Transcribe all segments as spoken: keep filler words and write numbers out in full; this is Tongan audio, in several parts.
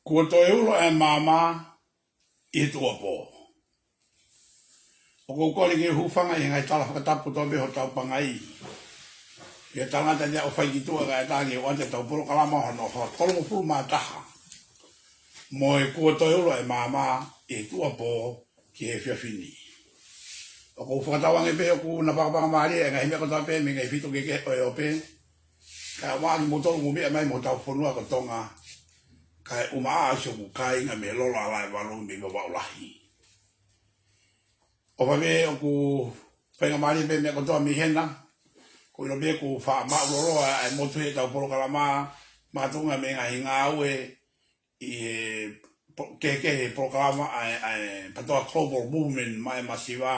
Kuo toe ulo e maama ʻi he tuʻuapō. ʻOku ou kole ke u hūfanga ʻi he ngaahi tala fakatapu kotoa pē hotau pangai. ʻI he talangata ʻe ʻo fai ki tuʻa kae ʻatā ke ʻoatu ʻetau polokalama hono houa tolungofulu mā taha. Mo e kuo toe ulo e maama ʻi he tuʻuapō ki he efiafi ni. ʻOku ou fakatauange pē ʻoku na fakamaʻamalie e ngaahi meʻa kotoa pē mei he ngaahi feituʻu kehekehe ʻo e ope. Kae ʻumaʻā kimoutolu ʻoku mou meʻa mai mo hotau fonua ko Tonga. Kae ʻumaʻā ʻa siʻoku kāinga mei Lolo ʻAlaevalu mei Vavaʻu Lahi. ʻOfa pē ʻoku faingamālie pē meʻa kotoa mei hena. Ko ʻilo pē ʻoku faʻa māʻuloloa e motu heʻetau polokalama makatuʻunga mei he ngaahi ngāue ʻi he po-, kehekehe polokalama ʻa e, ʻa e PATOA Global Movement maʻa e masiva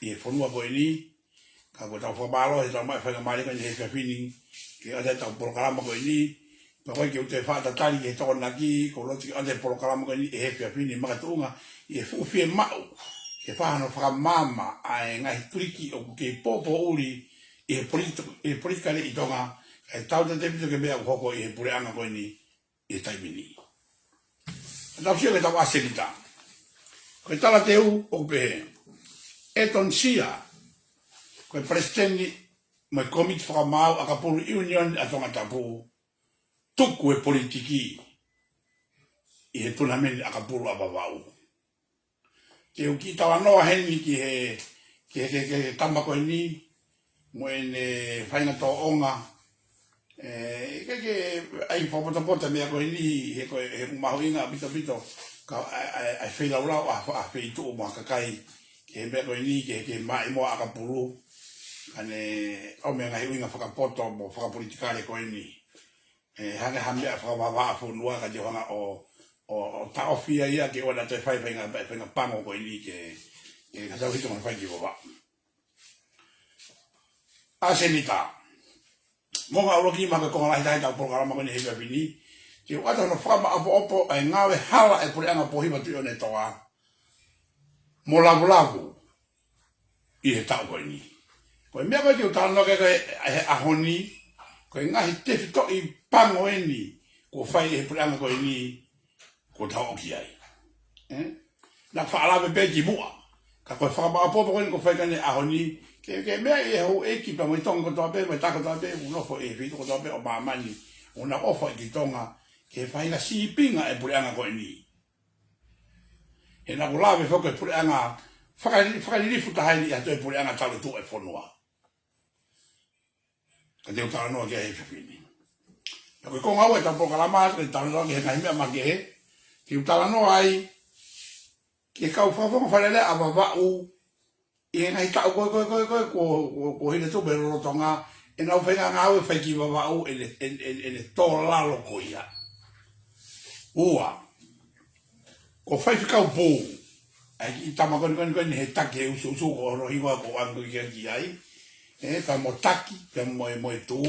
ʻi he fonua ko eni. Ka ʻoku tau fakamālō he tau maʻu e faingamālie ko eni he efiafi ni ke ʻoatu ʻetau polokalama ko eni. Pea ko e ke u toe faʻa tatali ki he Tokonaki, ʻoku ou loto ke ʻoatu e polokalama ko eni he efiafi ni makatuʻunga ʻi he fuʻu fiemaʻu ke fai hano fakamaama ʻa e ngaahi tuliki ʻoku kei pōpōʻuli ʻi he politi-, ʻi he politikale ʻi Tonga, ʻe tau tatefito ki he meʻa ʻoku hoko ʻi he puleʻanga ko eni ʻi he taimi ni. Ka tau sio ki heʻetau ʻasenita. Ko e talateu ʻoku pehē, ʻEtoni Sia, ko e palesiteni mo e kōmiti fakamaau ʻakapulu ʻiunioni ʻa Tongatapu, tuku e politiki ʻi he tunameni ʻakapulu ʻa Vavaʻu. Te u kiʻi talanoa heni ki he, ki he, ki he, ki he tama ko eni, mo ʻene faʻahinga tōʻonga. ʻE, ʻikai ke ʻai fakapotopoto meʻa ko eni, he ko e, he ʻoku mahuʻinga ʻaupito ʻaupito, ka ʻai, ʻai, ʻai feilaulau ʻa, ʻa feituʻu mo ha kakai, ki he meʻa ko eni, ki he, ki he maʻimoa ʻakapulu, ka ne ʻomai e ngaahi ʻuhinga fakapoto mo fakapolitikale ko eni. ʻE, hangē ha meʻa fakavavā ʻa fonua ka te hanga ʻo, ʻo, ʻo taʻofi ia ia ke ʻoua naʻa toe fai faʻahinga, faʻahinga pango ko eni ke, ke ka tau hito mo fai ki vava. ʻA Senita. Mo ngā ʻuluaki ma ko e konga lahi taha ʻetau polokalama ko eni he efiafi ni. Ke u ʻoatu hono fakamaʻopoʻopo ʻa e ngāue hala ʻa e puleʻanga Pōhiva Tuʻi ʻOnetoa. Mo Lavulavu ʻi he taʻu ko eni. Ko e meʻa ko ē ke u talanoa ki ai ko e he ʻaho ni, ko e ngaahi tefitoʻi pango eni, kuo fai ʻe he puleʻanga ko eni, kuo tau ʻoki ai. ʻE? Naʻa faʻa lave pē ki muʻa. Ka ko e fakamaʻopoʻopo ko eni kuo fai ko eni he ʻaho ni, ke, ke meʻa ʻi he houʻeiki pea mo e Tonga kotoa pē, mo e tā kotoa pē, ʻoku nofo ʻi he feituʻu kotoa pē ʻo māmani, ʻoku nau ʻofa ki Tonga, ki he faʻahinga sīpinga ʻa e puleʻanga ko eni. He naʻa ku lave foki e puleʻanga, fakali-, fakalilifu taha eni ʻa e toe puleʻanga talu tuʻu e fonua. Ka te u talanoa ki ai he efiafi ni. Ka ko e konga ua ʻetau polokalama, ka te u talanoa ki he ngaahi meʻa makehe. Te u talanoa ai, ki he kau fakafofonga Fale Alea ʻa Vavaʻu, ʻi he ngaahi taʻu ko ē, ko ē, ko ē, ko ē, kuo, kuo, kuo hili atu pē lolotonga, ʻenau faʻahinga ngāue fai ki Vavaʻu, ʻene, ʻene, ʻene, ʻene tō lalo ko ia. Ua, ko Faifekau Pū, ʻa e kiʻi tama ko eni, ko eni, ko eni he taki he usuusu ko hono hingoa ko Angu ki ai, ʻe, ka mo taki, pea mo e, mo e tū,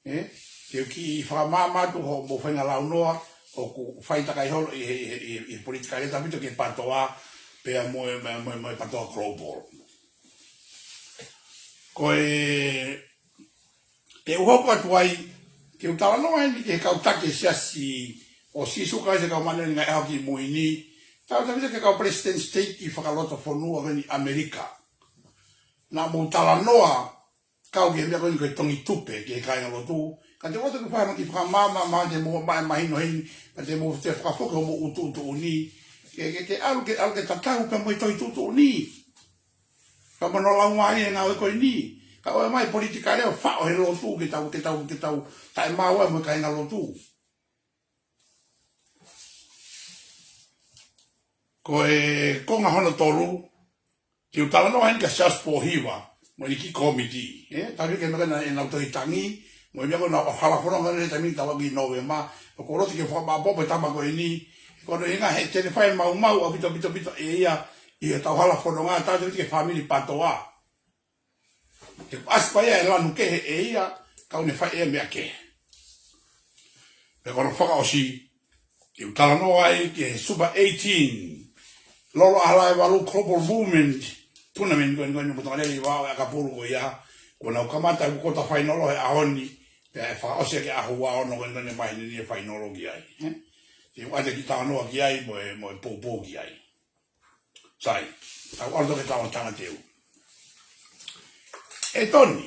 ʻE, ke u kiʻi fakamāmā atu hoʻomou faʻahinga launoa, ʻoku fai takai holo ʻi he, ʻi he, ʻi he, ʻi he politikale tafito ki he PATOA, pea mo e, mo e, mo e, mo e PATOA Global. Ko e, te u hoko atu ai, ke u talanoa eni ki he kau taki e Siasi ʻo Sīsū Kalaisi ʻo e Kau Māʻoniʻoni ʻi he Ngaahi ʻAho Kimui Ni, tautefito ki he kau palesiteni siteiki fakalotofonua ko eni ʻAmelika. Naʻa mou talanoa, kau ki he meʻa ko eni ko e tongi tupe ki he kāingalotu. Ka te u ʻoatu ke fai hano kiʻi fakamāmā, mā te mou maʻe mahino heni, ka te mou te fakafoki hoʻomou tuʻutuʻuni. Ke, ke, ke ʻalu, ke ʻalu ke tatau pea mo e tohi tuʻutuʻuni. Pea mo hono laumālie e ngāue ko eni. Ka ʻoua mai politikale ʻo faʻo he lotu ke tau, ke tau, ke tau taʻemaau ai mo e kāingalotu. Ko e konga hono tolu, te u talanoa heni kia Siaosi Pōhiva, mo ʻene kiʻi kōmiti. ʻE, talu ke maka na e nau tohi tangi, mo e meʻa ko ē naʻa nau halafononga he taimi ni talu ki Nōvema, ʻoku ou loto ke fakamaʻopoʻopo e tama ko eni, ko hono ʻuhinga he te ne fai maumau ʻaupito, ʻaupito, ʻaupito ʻe ia, ʻi heʻetau halafononga, tautefito ki he fāmili PATOA. Te u ʻasi pē ia e lanu kehe ʻe ia, ka ʻoku ne fai e meʻa kehe. Pea ko hono fakaʻosi, ke u talanoa ai ki he Super eighteen, Lolo ʻAho Lahi ʻe Valu Global Women Tournament ko eni ko eni ʻoku tokanga lelei ʻi Vavaʻu ʻakapulu ko ia, kuo nau kamata ʻi he kota fainolo he ʻaho ni, pea ʻe fakaʻosi ʻaki ʻaho ua ono ko eni ko eni māhina ni e fainolo ki ai. ʻE? Te u ʻoatu e kiʻi talanoa ki ai, mo e, mo e poupou ki ai. Sai, tau ʻalu atu ki he talanoa teu. ʻE Toni,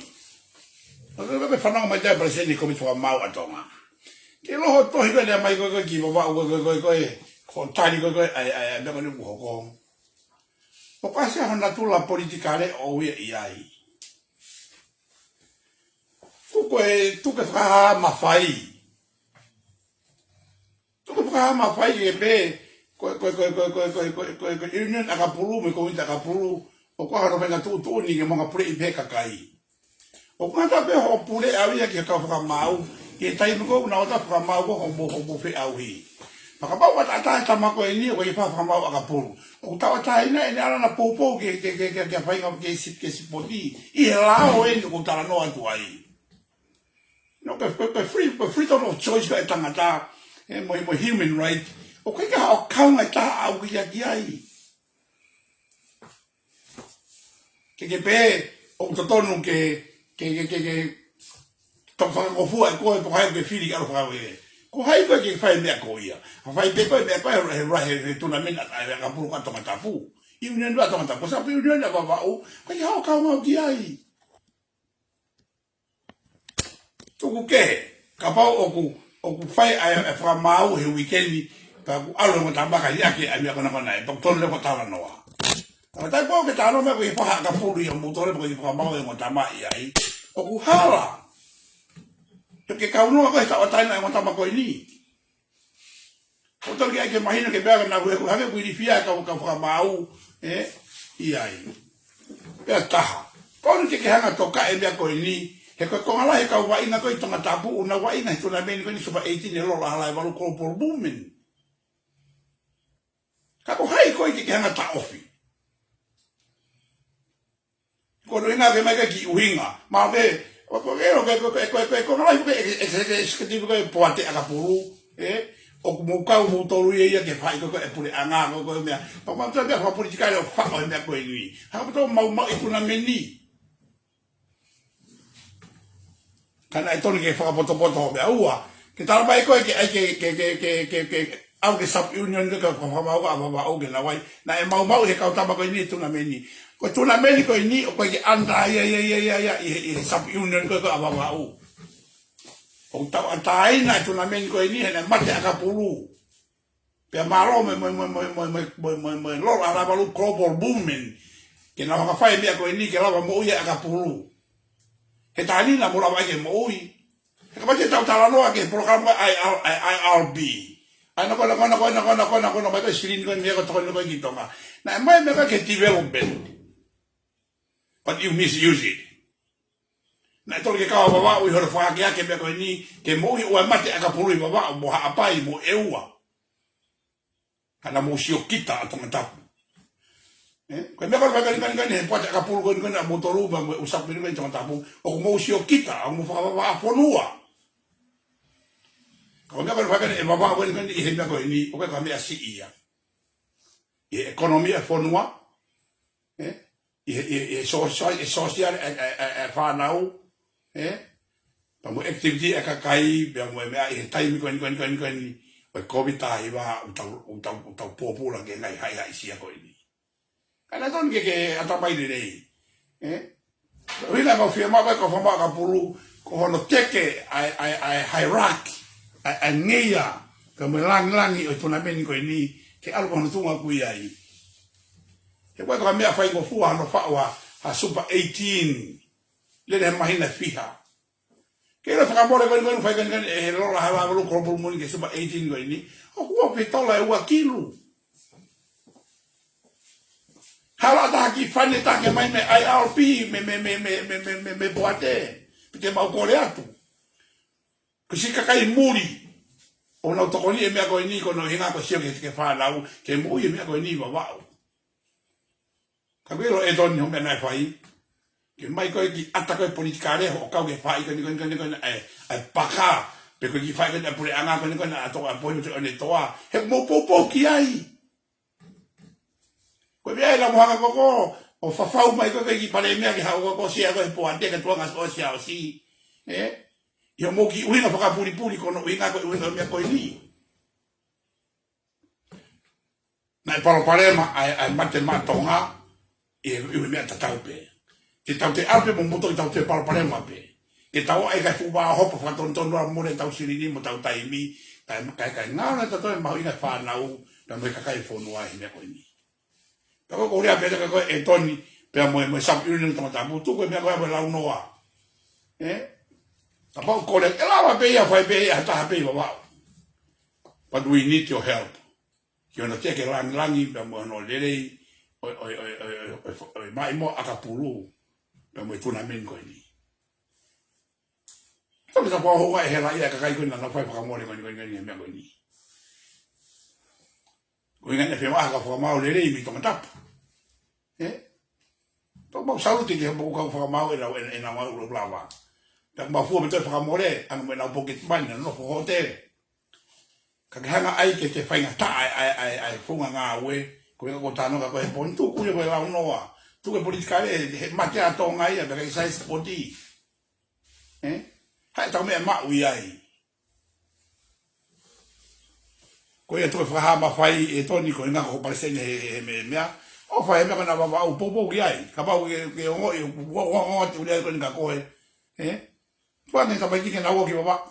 ʻoku ke fanongo mai ʻa e palesiteni Kōmiti Fakamaau ʻa Tonga. Ke lau hoʻo tohi ko ē naʻe ʻomai ko ē ki Vavaʻu ko ē, ko ē, ko ē, ko e tali ko ē, ko ē, ʻa e, ʻa e, ʻa e, meʻa ko eni ʻoku hoko. ʻOku ʻasi ai ho natula politikale ʻoʻou ia ʻi ai. Tuku e, tuku e fakahā mafai. Tuku e fakahā mafai ke pehē, ko e, ko e, ko e Union ʻakapulu, mo e Kōmiti ʻakapulu, ʻoku ʻi ai hono faʻahinga tuʻutuʻuni ke mou hanga ʻo puleʻi pē kakai. ʻOku ngata pē hoʻo puleʻi ia ki he kau fakamaau, ʻi he taimi ko ē ʻoku nau ʻatā fakamaau ko ē hoʻomou, hoʻomou feʻauhi. Pea kapau ʻoku ʻatā e tama ko eni, ʻoku ʻi ai e fakamaau ʻakapulu. ʻOku tauʻatāina ʻene ʻalu ʻo poupou ke, ke, ke, ke, ke faʻahinga ke si-, ke sipoti, ʻi he lao eni ʻoku ou talanoa atu ai. No, ko e, ko e, ko e free, ko e freedom of choice ko ē ʻa e tangata, ʻe, mo e, mo e human right. ʻOku ʻikai ke ʻi ai haʻo kaunga ʻe taha ʻoku ʻi ai ki ai. Ke ke pehē, ʻoku totonu ke, ke, ke, ke, ke, toki fakakofua ʻe koe, pe ko hai ʻoku ke fili ke ʻalu fakakofua. Ko hai koe ke fai e meʻa ko ia. Ka fai pē koe e meʻa ko ia, he, he, he, he tournament ʻa, ʻa, ʻakapulu ʻa Tongatapu. Union ʻa Tongatapu, Sub Union ʻa Vavaʻu, ʻikai ke ʻi ai haʻo kaunga ʻoku ʻi ai. Tuku kehe, kapau ʻoku, ʻoku fai ʻa e, ʻa e fakamaau he uike ni, pea ʻoku ʻalu e ongo tama ka liʻaki ʻa e meʻa konakona ē, pea ʻoku tonu leva ʻo talanoa. Tau tai pau ke tano me ko i faha ka pulu ia mo tole ko i faha mau e mo tama i ai. ʻOku hala. He ke kau noa ko e tau ʻatā ʻa e mo tama ko eni. Ko tau ke ai ke mahino ke pea ka na hue hake kuili fia ka ka faha mau. ʻE, i ai. Pea taha. Ko ni ke ke hanga toka e meʻa ko eni. He ko e konga lahi e kau vaʻinga ko i Tongatapu, ʻoku nau vaʻinga he tunameni ko eni Super eighteen e lola hala e valu Global Movement. Ka ko hai ko i ke ke hanga taʻofi. Ko no ina ke mai ke ki ʻuhinga. Ma ke, ko, ko, ko, ko, ko, ko, ko, ko, ko, ko, ko, ko, ko, executive ko e poate ʻakapulu, ʻe? ʻOku mou kau mou tolu ia ia ke fai ko, ko, e puleʻanga, ko, ko, meʻa. Pea mau tau meʻa fakapolitikale ʻo faʻo e meʻa ko eni. Hanga pea tau maumau e tunameni. Ka naʻe tonu ke fakapotopoto ho meʻa ua. Ke tala mai ko e ke, ai ke, ke, ke, ke, ke, ke, au ke sub union ke ka fakamau ka ʻa Vavaʻu ke na wai. Naʻe maumau he kau tama ko eni e tunameni. Ko e tunameni ko eni ʻoku ʻikai ke ʻanda ia, ia, ia, ia, ia, ʻi he, ʻi he sub union ko e ka ʻa Vavaʻu. ʻOku tau ʻatā ʻa e tunameni ko eni he naʻe mate ʻakapulu. Pea mālō mo e, mo e, mo e lola hala e valu Global Movement. Ke nau hanga fai e meʻa ko eni ke lava moʻui ʻa e ʻakapulu. He taimi ni naʻa mou lava ai ke moʻui. He kapau te tau talanoa ki he polokalama ʻa e I R, ʻa e I R B. ʻA e nako, nako, nako, mai ko e silini ko e meʻa ko e tokoni ko e ki Tonga. Naʻe ʻomai e meʻa ko e ke development. But you misuse it. Naʻe tolu ke kau ʻa Vavaʻu ʻi hono fakakeake meʻa ko eni, ke moʻui ʻo e mate ʻakapulu ʻi Vavaʻu, mo Haʻapai, mo ʻEua. Ka naʻa mou siokita ʻa Tongatapu. ʻE? Ko e meʻa ko e fai kani, kani, kani, he poate ʻakapulu ko eni, ko eni ʻa mou tolu, pea mo e ʻusapu ko eni, ko eni Tongatapu. ʻOku mou siokita, ʻoku mou fakavavaʻa fonua. Ka ko e meʻa ko e fai kani, ʻe Vavaʻu ko eni, ko eni, ʻi he meʻa ko eni, ʻoku ʻikai ko ha meʻa siʻi ia. ʻI he ʻekonomi ʻa e fonua, ʻe? ʻI he, ʻi he, ʻi he sōsiale, ʻe sōsiale, ʻe, ʻe, ʻe, ʻe fānau, ʻe? Pea mo e activity ʻa e kakai, pea mo e meʻa ʻi he taimi ko eni, ko eni, ko eni, ko eni, ʻo e Kōviti taha hiva, ʻoku tau, ʻoku tau, ʻoku tau pōpula ki he ngaahi haʻihaʻisia ko eni. Ka naʻe tonu ke, ke ʻatamai lelei, ʻe? ʻUhinga mau fiemaʻu ko e kau fakamau ʻakapulu, ko hono teke ʻa e, ʻa e, ʻa e hierarchy, ʻa e, ʻa e ngeia, pea mo e langilangi ʻo e tunameni ko eni, ke ʻalu ko hono tuʻunga ʻoku ʻi ai. He ko e ko e meʻa faingofua hono faʻu ha, ha Super eighteen, lele he māhina ʻe fiha. Ke ʻilo fakamole ko eni ko eni fai ko eni ko eni ʻe he lola hala e valu Global Movement ki he Super eighteen ko eni. ʻOku ua pe tola ʻe ua kilu. Hala ʻatā ha kiʻi fund ʻe taha ke ʻomai mei he I R B, mei, mei, mei poate. Pea te mau kole atu. Ko e siʻi kakai muli. ʻOku nau tokoni e meʻa ko eni ko hono ʻuhinga ko e sio ki he fānau, ke moʻui e meʻa ko eni ʻi Vavaʻu. Ka ko e ʻilo ʻe Toni hoʻo meʻa naʻe fai. Ke ʻomai ko e kiʻi ʻata ko e politikale hoʻo kau ke fai ko eni, ko eni, ko eni, ko eni, ʻa e, ʻa e paka. Pe ko e kiʻi fai ko eni ʻa e puleʻanga ko eni, ko eni, ʻa e toko ʻa e pohi mo e ʻOnetoa. He ʻoku mou poupou ki ai. Ko e meʻa ʻe lau mo hanga ko ē, ʻo fafau mai ko e kiʻi palēmia ke haʻu ko ē ʻo sia ko e poate ka tuʻunga ʻo sia ʻo si. ʻE? ʻI hoʻomou kiʻi ʻuhinga fakapulipuli ko hono ʻuhinga ko e ʻuhinga meʻa ko eni. Naʻe palopalema ʻa e, ʻa e mate maʻa Tonga, ʻi he, ʻi he meʻa tatau pē. Ke tau toe ʻalu pē mo moutolu ke tau toe palopalema pē. Ke tau ʻai kae fuʻu vā hopo fakatonutonu ʻa mole ʻetau silini mo ʻetau taimi, kae, kae, kae ngalo ʻetau toe mahuʻinga e fānau, pea mo e kakai e fonua ʻi he meʻa ko eni. Pea ko e kole ʻa pē ka ko e ʻe Toni, pea mo e, mo e sub union Tongatapu, tuku e meʻa ko e mo e launoa. ʻE? Kapau kole, ʻe lava pē ia fai pē ia ha taha pē ʻi Vavaʻu. But we need your help. Ki hono teke langilangi, pea mo hono lelei, ʻo, ʻo, ʻo e maʻimoa ʻakapulu, pea mo e tunameni ko eni. Tau ki ta pau hoa e hela ia e kakai ko eni naʻa nau fai fakamole ko eni, ko eni, ko eni, meʻa ko eni. Ko e ʻuhinga naʻe fiemaʻu ha kau fakamau lelei mei Tongatapu. ʻE? Tau mau salute ki he moʻui kau fakamau ʻenau, ʻenau, ʻenau mau ʻuluʻulu lava. Pea mau fua mo toe fakamole, ʻa ʻenau, mo ʻenau pocket money, naʻa nau nofo hōtele. Ka ke hanga ai ke, ke faingataʻa ʻa e, ʻa e, ʻa e, ʻa e founga ngāue, ko e ka ko tano ka ko e pon tuku ia ko e launoa. Tuku e politikale, he mate ʻa Tonga ia, pea ʻikai sai sipoti. ʻE? Haʻu ʻetau meʻa maʻu ʻi ai. Ko ia tuku e fakahā mafai ʻe Toni ko e ngako ko palesiteni he, he, he meʻa, meʻa. ʻO fai he meʻa ko ena Vavaʻu poupou ki ai. Kapau ke, ke ongoʻi, ua, ua, ua, te ule ai ko eni ka ko e. ʻE? Tuane tamaiki ke na ua ki Vavaʻu.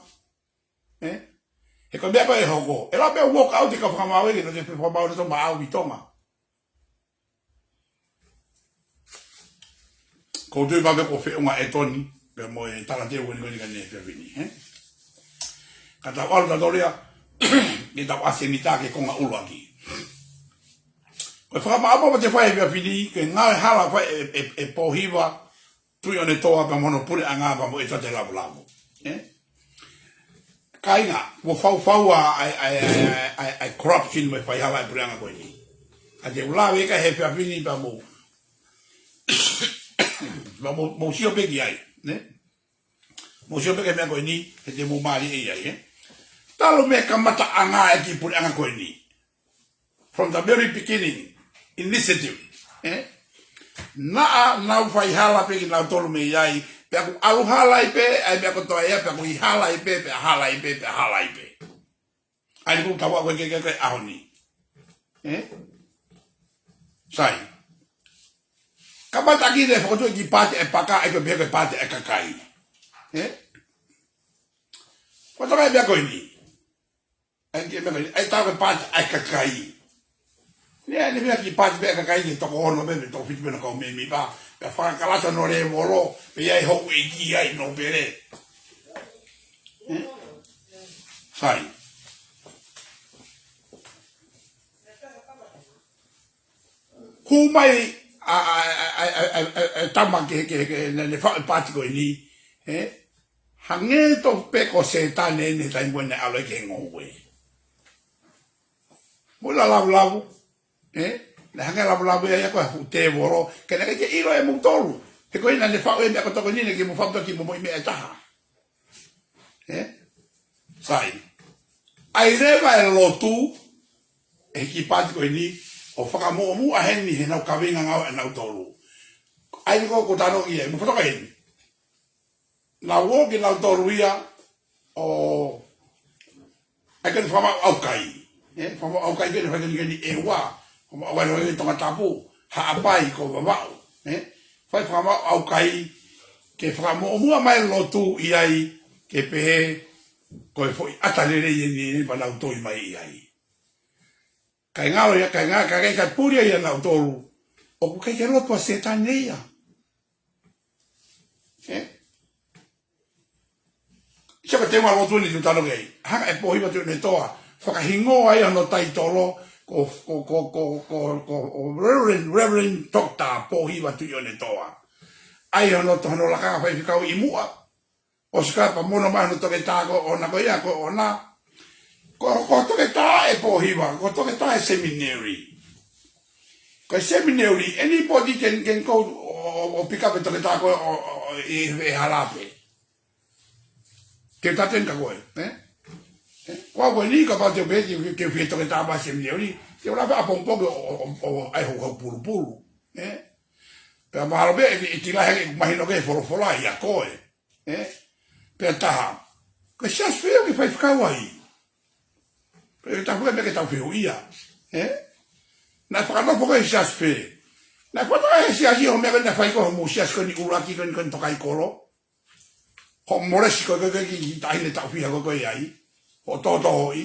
ʻE? He ko e meʻa ko e hoko. ʻE lau pē walk out e kau fakamau ē ke na te fakamau na to maʻau ʻi Tonga. Ko u tui pē ʻoku feʻunga ʻEtoni pea mo e talateu ko eni ko eni ʻi he efiafi ni, ē? Ka tau ʻalu tautolu ia ke tau ʻasi eni ʻa e konga ʻuluaki. Ko e fakamaʻopoʻopo te u fai he efiafi ni, ko e ngāue hala ʻoku fai ʻe, ʻe, ʻe Pōhiva Tuʻiʻonetoa pea mo hono puleʻanga pea mo ʻEtoate Lavulavu, ē? Kāinga, kuo faufau ʻa e, ʻa e, ʻa e, ʻa e, ʻa e corruption mo e faihala ʻa e puleʻanga ko eni. Ka te u lave ʻi he efiafi ni pea mou, pea mou, mou sio pē ki ai, ē? Mou sio pē ki he meʻa ko eni, he te mou mālieʻia ai, ē? Talu mei he kamataʻanga ʻa e kiʻi puleʻanga ko eni, from the very beginning, initiative, ē? Naʻa nau faihala pē kinautolu mei ai, pea ʻoku ʻalu hala ai pē ʻa e meʻa kotoa ia, pea ʻoku ʻi hala ai pē, pea hala ai pē, pea hala ai pē. ʻA ia ʻoku tau ʻalu ki he, ki he, ki he ʻaho ni, ē? Sai. Kamata ki he fokotuʻu e kiʻi paati ʻa e paka, ʻa ia ko e pehē ko e paati ʻa e kakai, ē? Ko e tau ʻa e meʻa ko eni. ʻA ia ko e meʻa ko eni, ʻa ia tau ko e paati ʻa e kakai. Naʻe, naʻe meʻa kiʻi paati pē ʻa e kakai ke toko ono pē, pe toko fitu pē hono kau mēmipa, pea fakakalasi hono lēvolo, pea ʻi ai e houʻeiki ai, nōpele. Ē? Sai. Hū mai ʻa, ʻa, ʻa e tama ki he, ki he, ki he, naʻa ne faʻu e paati ko eni, ē? Hangē tofu pē ko Sētane eni he taimi ko ē naʻe ʻalu ai ki he ngoue. Mo la Lavulavu, ē? Naʻe hangē Lavulavu ia ko e fuʻu tēvolo, ka naʻe ʻikai ke ʻilo ʻe moutolu. He ko ē naʻa ne faʻu e meʻa kotoa ko eni, naʻe ʻikai ke mou faʻu ki he momoʻi meʻa ʻe taha. Ē? Sai. ʻAi leva e lotu ʻe he kiʻi paati ko eni ʻo fakamuʻomuʻa heni heʻenau kaveinga ngāue ʻanautolu. ʻA ia ko ē ʻoku ou talanoa ki ai, mou fakatoka heni. Naʻa nau ō kinautolu ia ʻo, ʻa ia ko e fakamaʻu ʻaukai. Ē, fakamaʻu ʻaukai ko eni, fai ko eni, ko eni ʻEua, fakamaʻu ʻaukai ko eni Tongatapu, Haʻapai ko Vavaʻu, ē? Fai fakamaʻu ʻaukai ke fakamuʻomuʻa mai e lotu ʻi ai, ke pehē ko e foʻi ʻata lelei eni, eni pea nau toi mai ʻi ai. Kae ngalo ia, kae nga-, kae, kae, kae puli ia ʻanautolu ʻoku ʻikai ke lotu ʻa Sētane ia. Ē? Sio ki he teunga lotu ni te u talanoa ki ai. Hanga ʻe Pōhiva Tuʻiʻonetoa, fakahingoa ai hono taitolo ko, ko, ko Reverend, Reverend Doctor Pōhiva Tuʻiʻonetoa. ʻAi hono, hono lakanga faifekau ʻi muʻa. ʻOsi ko ia pea mo hono mai hono toketā ko ʻoʻona ko ia ko ʻoʻona. Ko, ko e toketā ʻa Pōhiva, ko e toketā ʻa e seminary. Ko e seminary, anybody can, can go ʻo, ʻo, ʻo pick up e toketā ko ē ʻo, ʻo, ʻo, ʻi, ʻi he hala pē. Ke taten ka ko ē, ē? Ē? Ko au ko eni kapau te u pehē ke, ke u fie toketā mai seminary, te u lava ʻapongipongi ʻo, ʻo, ʻo, ʻo ʻai houhau pulupulu, ē? Pea mahalo pē ʻe, ʻe kiʻi lahi ange ʻeku mahino ki he folofola ʻia koe, ē? Pea taha, ko e siasi fē ʻoku ke faifekau ai? Pea taha pē meʻa ke tau fehuʻia, ē? Naʻe fakanofo koe he siasi fē? Naʻe fakatoka he siasi hoʻo meʻa ko ē naʻe fai ko ē homou siasi ko eni ʻuluaki ko eni, ko eni Tokaikolo? Hoʻo molesi ko ē, ko ē, ko ē ki he taʻahine taʻu fiha ko ē ʻoku ʻi ai, hoʻo tōtōʻi.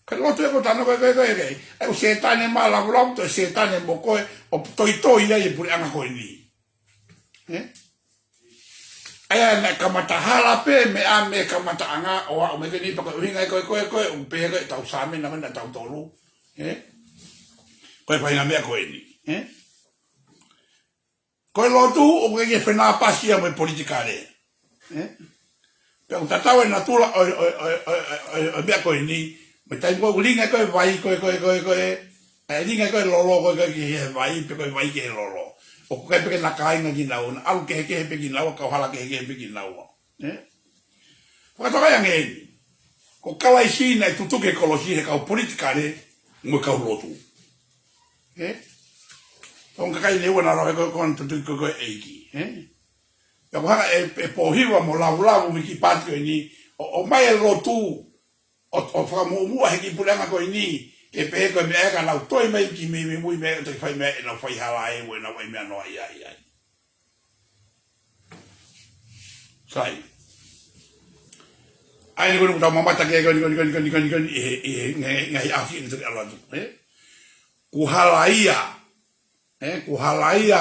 Ka lotu ē ko e talanoa ko ē, ko ē, ko ē, ko ē. ʻA ia ko Sētane mo Lavulavu, toe Sētane mo koe, ʻo toitoi ai e puleʻanga ko eni. Ē? ʻA ia naʻe kamata hala pē meʻa mei he kamataʻanga ʻo aʻu mai ki heni pea ko e ʻuhinga ia ko ē, ko ē, ko ē, ʻoku pehē ko ē ʻetau Saame na mena tautolu. Ē? Ko e faʻahinga meʻa ko eni. Ē? Ko e lotu ʻoku ʻikai ke fenāpasi ia mo e politikale. Ē? Pea ʻoku tatau e natula ʻo e, ʻo e, ʻo e, ʻo e, ʻo e, ʻo e, ʻo e meʻa ko eni, mo e taimi ko ē ʻoku linga ko ē e vai, ko ē, ko ē, ko ē, ko ē, ʻe linga ko ē e lolo, ko ē, ko ē ki he vai, pe ko e vai ki he lolo. ʻOku ʻikai pē ke na kāinga kinaua, na ʻalu kehekehe pē kinaua, kauhala kehekehe pē kinaua. Ē? Fakatokangaʻi ange eni. Ko Kalaisi naʻe tutuki he kolosi he kau politikale mo e kau lotu. Ē? Ko e kakai ʻe ua naʻa nau lave ko ē ko ē ʻo tutuki ko ē ko ē ʻEiki. Ē? Pea ʻoku hanga ʻe, ʻe Pōhiva mo Lavulavu mei he kiʻi paati ko eni ʻo, ʻomai e lotu ʻo, ʻo fakamuʻomuʻa he kiʻi puleʻanga ko eni, ke pehē ko e meʻa ia ka nau toe ō mai ki mei, mei mui mei ai ʻo toe fai meʻa ʻenau faihala ai, mo ʻenau ʻai meʻa noa ia, ia. Sai. ʻA ia ko eni ʻoku tau mamata ki ai ko eni, ko eni, ko eni, ʻi he, ʻi he ngaahi, ngaahi ʻaho ni ʻoku toki ʻalu atu, ē? Kuo halaia, ē? Kuo halaia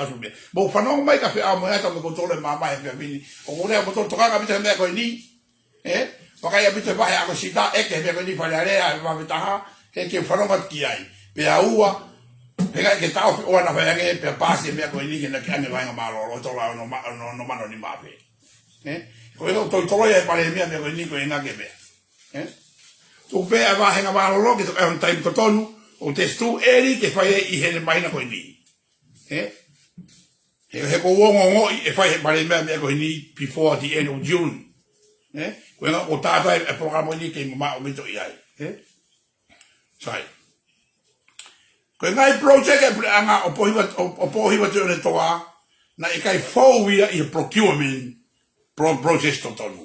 ʻalu ʻo meʻa. Mou fanongo mai kae fai ʻa e meʻa ʻa e tau me kotole mamae he meʻa ko eni. ʻOku ou lea mo tau tokanga pē ki he meʻa ko eni. Ē? Vakai ʻaupito he vahe ʻa ko Sita, ʻeke he meʻa ko eni Fale Alea, he vahe taha, he ke fanongo atu ki ai. Pea ua, he ʻikai ke taʻofi ʻo ʻana fai ange, pea pasi e meʻa ko eni ke na ke ʻange vahenga mālōlō, tola ono ma-, ono, ono mano ni mafe. Ē? Ko e ʻoku tau toloi e Palēmia meʻa ko eni ko e ngake meʻa. Ē? Tuku pē ʻa e vahenga mālōlō ke toka ʻi hono taimi totonu, ʻoku too early ke fai ʻi heʻene māhina ko eni. Ē? He, he ʻoku ou ongoʻi ʻe fai he Palēmia meʻa ko eni before the end of June. Ē? Ko e ʻuhinga ʻoku tātai e polokalama ni ke mamaʻo mito ʻi ai. Ē? Sai. Ko e ngaahi project ʻa e puleʻanga ʻo Pōhiva, ʻo, ʻo Pōhiva Tuʻiʻonetoa, naʻe ʻikai fou ia ʻi he procurement pro-, process totonu.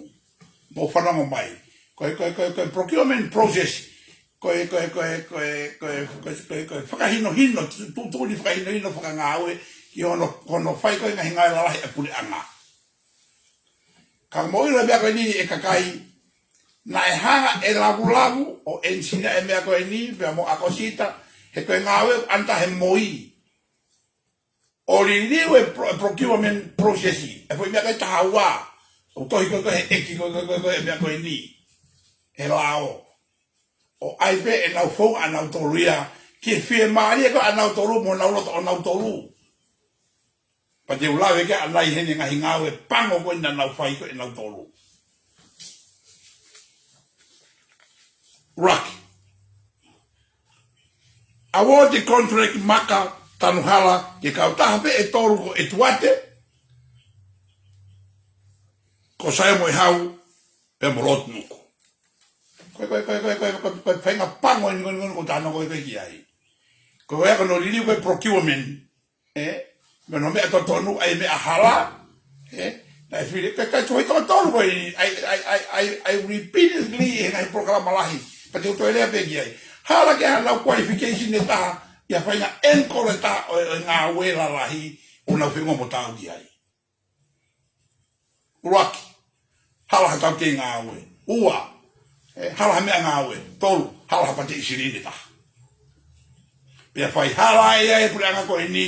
Mou fanongo mai. Ko e, ko e, ko e, ko e procurement process, ko e, ko e, ko e fakahinohino, tu-, tu-, tuʻutuʻuni fakahinohino fakangāue ki hono, hono fai ko e ngaahi ngāue lalahi ʻa e puleʻanga. Ka mou ʻilo e meʻa ko eni ʻe kakai, naʻe hanga ʻe Lavulavu ʻo ʻenisinia e meʻa ko eni, pea mo ʻAkosita, he ko e ngāue ʻoku ʻanata he moi. ʻO liliu e pro-, e procurement process, e foʻi meʻa ko e taha ua, ʻoku tohi ko e ko e he ʻEiki ko e, ko e, ko e, ko e meʻa ko eni, he lao. ʻO ʻai pē ʻenau founga ʻanautolu ia, ke fiemālie ko ē ʻanautolu mo honau loto ʻonautolu. Pea te u lave ki ai ʻanai heni e ngaahi ngāue pango ko ē naʻa nau fai ko ē ʻe nautolu. ʻUluaki, award contract maka tanu hala ki he kautaha pē ʻe tolu ko ʻEtuate, ko Saia Moehau, pea mo Lord Nuku. Ko e, ko e, ko e faʻahinga pango eni ko eni ko eni ko ʻetau nofo ko ē ki ai. Ko e ʻai ko ē ʻo liliu ko ē procurement, ē? Mo hono meʻa totonu, ʻai meʻa hala, ē? Naʻe fili, pea ʻikai toe totonu ko ē, ʻai, ʻai, ʻai, ʻai, ʻai repeatedly he ngaahi polokalama lahi. Pea te u toe lea pē ki ai. Hala ke ʻai haʻanau qualification ʻe taha, ʻi ha faʻahinga angle ʻe taha ʻo, ʻo e ngāue lalahi, ʻoku nau feinga mo tau ki ai. ʻUluaki, hala ha taukei ngāue. Ua, ē, hala ha meʻangāue. Tolu, hala ha pateʻi silini ʻe taha. Pea fai hala ai ʻa e puleʻanga ko eni,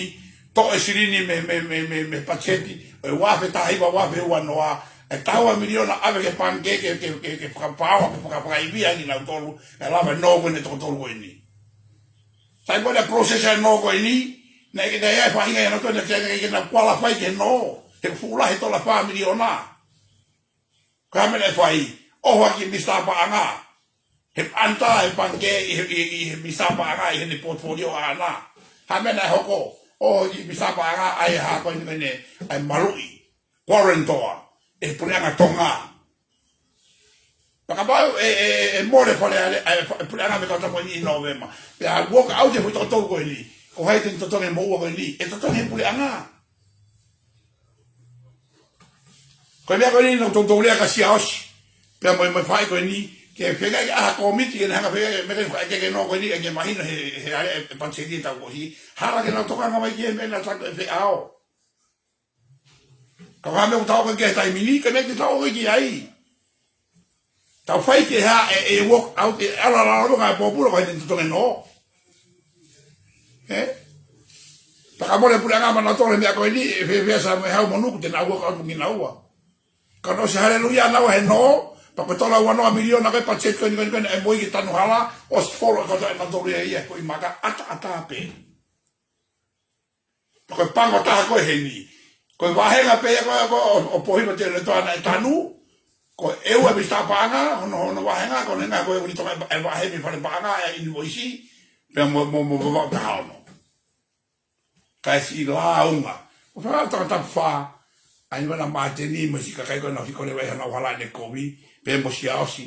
toʻo e silini mei, mei, mei, mei, mei he patiseti, ʻo e ua afe taha hiva, ua afe ua noa, ʻe taha ua miliona ʻave ki he pangikē, ke, ke, ke, ke fakapaoa, ke faka-, fakaivia kinautolu, ʻe lava e nō ko eni ʻe toko tolu ko eni. Sai pē ʻa e process ʻa e nō ko eni, naʻe ʻikai ke ʻi ai e faʻahinga ia naʻe tonu ke, ke, ke nau qualify ki he nō, he fuʻu lahi e tola fā miliona. Ko e hā e meʻa naʻe fai, ʻoho ki he Minisitā Paʻanga. He ʻanitā e pangikē ʻi he, ʻi, ʻi he Minisitā Paʻanga, ʻi heʻene portfolio ʻaʻana. Hā e meʻa naʻe hoko, ʻoho ki he Minisitā Paʻanga, ʻai ha ko eni ko eni, ʻai maluʻi, guarantor, ʻe he puleʻanga Tonga. Pea kapau ʻe, ʻe, ʻe mole Fale Alea, ʻa e fa-, puleʻanga mei he kautaha ko eni ʻi Nōvema. Pea walk out e foʻi toko tolu ko eni. Ko hai te ne totongi e moʻua ko eni? ʻE totongi he puleʻanga. Ko e meʻa ko eni naʻa ku toutou lea kia Siaosi. Pea mo e, mo e faʻē ko eni. Ke feinga ke ʻai ha kōmiti ke ne hanga feinga ke meʻa ke fakaʻekeʻeke e nō ko eni, ʻe ke mahino he, he ʻa e, ʻe patiseti ʻe taha ko ē. Hala ke nau tokanga mai ki he meʻa naʻa tau ʻe feʻao. Ka ko e hā e meʻa ʻoku tau ō ki ai he taimi ni, ko e meʻa te tau ō ki ai. Tau fai ki he hā e, e walk out, ʻe ala lalo ka e pōpula, ko hai te ne totongi e nō. Ē? Pea ka mole puleʻanga maʻanautolu he meʻa ko eni, ʻe fēfē Saia Moehau mo Nuku te nau walk out mo kinaua. Ka nau ʻosi haleluia naua he nō, pea ko e tola ua noa miliona ko e patiseti ko eni, ko eni, ko eni, ʻe moʻui ki he tanu hala, ʻosi folo e kotoa ʻe nautolu ia, ia ko e maka ʻataʻatā pē. Ko e pango taha ko ē heni. Ko e vāhenga pē ia ko ē ʻo, ʻo Pohima Teunatoa naʻe tanu. Ko e ʻEua Minisitā Paʻanga, hono, hono vāhenga, ko e ngaahi ko ē ʻuli Tonga ʻe, ʻe vahe mei Fale Paʻanga, ʻe invoice, pea mo, mo, mo, mo, mo taha ono. Kae siʻi lāunga. ʻO fakaʻau tangata fā, ʻa e ni vana māteni, mo e siʻi kakai ko ē naʻa nau hiko leva ʻi haʻanau hala ʻene kovi, pea mo Siaosi.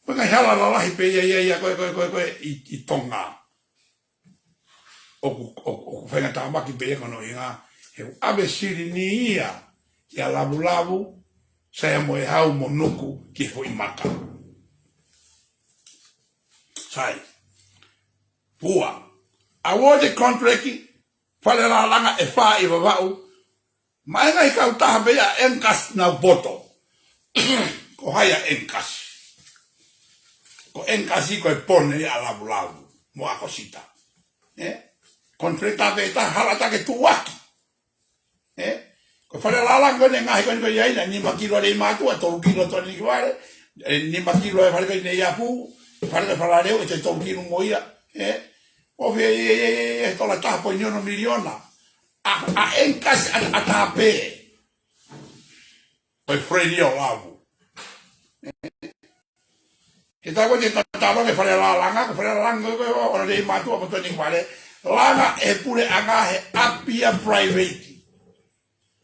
Ko e ngaahi hala lalahi pē ia, ia, ia, ko ē, ko ē, ko ē, ko ē, ʻi, ʻi Tonga. ʻOku, ʻoku, ʻoku faingatāmaki pē ia ko hono ʻuhinga, he ʻoku ʻave silini ia, kia Lavulavu, Saia Moehau mo Nuku ki he foʻi maka. Sai. Ua. Award contract, fale lālanga ʻe fā ʻi Vavaʻu, maʻa e ngaahi kautaha pē ia ʻa Angus Naupoto. Ko hai ʻa Angus? Ko Angus ko e pone ia ʻa Lavulavu mo ʻAkosita. Ē? Contractor pē taha, hala ʻatā ke tuʻuaki. Ē? Ko e fale lālanga ko eni ngaahi ko eni ko ia ina, nima kilo ʻa Leimātuʻa, tolu kilo Tuaninikivalu, ē, nima kilo e fale ko eni ʻi Apu, fale ko ē Falaleu, ʻe toe tolu kilo mo ia. Ē? ʻOfi e, e, e, e, e, tola taha poini ono miliona. ʻA, ʻa Angus ʻa, ʻatā pē. Ko e friend ia ʻo Lavu. He taimi ko ē te tatalo ki he fale lālanga, ko e fale lālanga ko ē ʻo Leimātuʻa mo Tuaninikivalu. Langa ʻe he puleʻanga he ʻapi ia private.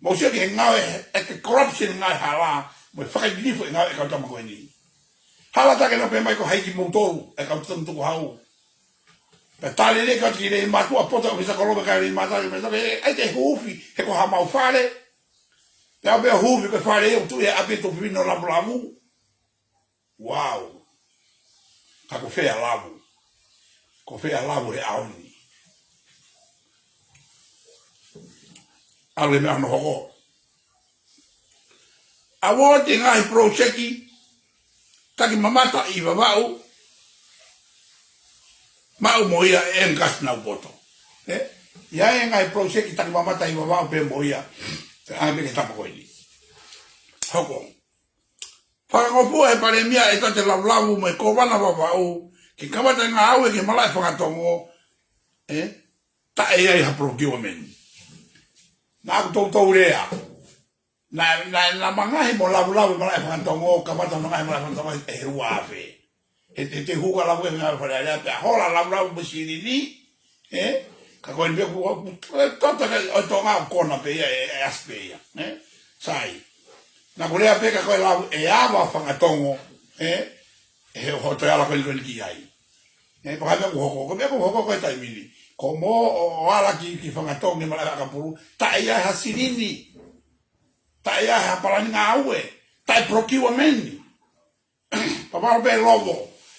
Mou sio ki he ngāue ʻa e corruption, ngāue hala, mo e fakailifo e ngāue ʻa e kau tama ko eni. Hala ʻatā ke nau pehē mai ko hai kimoutolu, ʻa e kau tama tukuhau. Pea tali lelei kau ki Leimātuʻa, poto ʻo Misa Kolome kae Leimātuʻa, ʻai ke huufi, he ko haʻamau fale. Pea ʻoua pē huufi ko e fale ia ʻoku tuʻu he ʻapi e tuofefine ʻo Lavulavu. Wow. Ka ko fē ʻa Lavu? Ko fē ʻa Lavu he ʻaho ni? ʻAlu e meʻa hono hoko. Award e ngaahi project taki mamata ʻi Vavaʻu, maʻu mo ia ʻe Angus Naupoto. Ē? ʻI ai e ngaahi project taki mamata ʻi Vavaʻu pea mo ia, ʻa e meʻa ke tapa ko eni. Hoko. Fakangofua ʻe he Palēmia ʻEtuate Lavulavu mo e Kōvana Vavaʻu ke kamata e ngāue ki he malaʻe fanga Tonga, ē, taʻe ʻi ai ha procurement. Naʻa ku toutou lea. Naʻa, naʻa, naʻa ma ngaohi mo lavulavu e malaʻe fanga-Tonga, kamata mo ngaohi e malaʻe fanga-Tonga ʻe he ua afe. He, he, he hū ka lavu e ngaahi Fale Alea, pea hola lavulavu mo e silini, ē? Ka ko eni pē kuo, kuo, kuo, tota ka ʻo Tonga ʻoku kona pē ia, ē, ʻe ʻasi pē ia, ē? Sai. Naʻa ku lea pē ka ko e lau ʻe ava fanga-Tonga, ē? He hoto e ala ko eni ko eni ki ai. Ē, pea ko e meʻa ʻoku hoko, ko e meʻa ʻoku hoko ko e taimi ni. Ko mo o, o ala ki, ki fanga-Tonga he malaʻe ʻakapulu, taʻe ʻi ai ha silini. Taʻe ʻi ai ha palani ngāue. Taʻe procurement. Pea mālō pē lovo.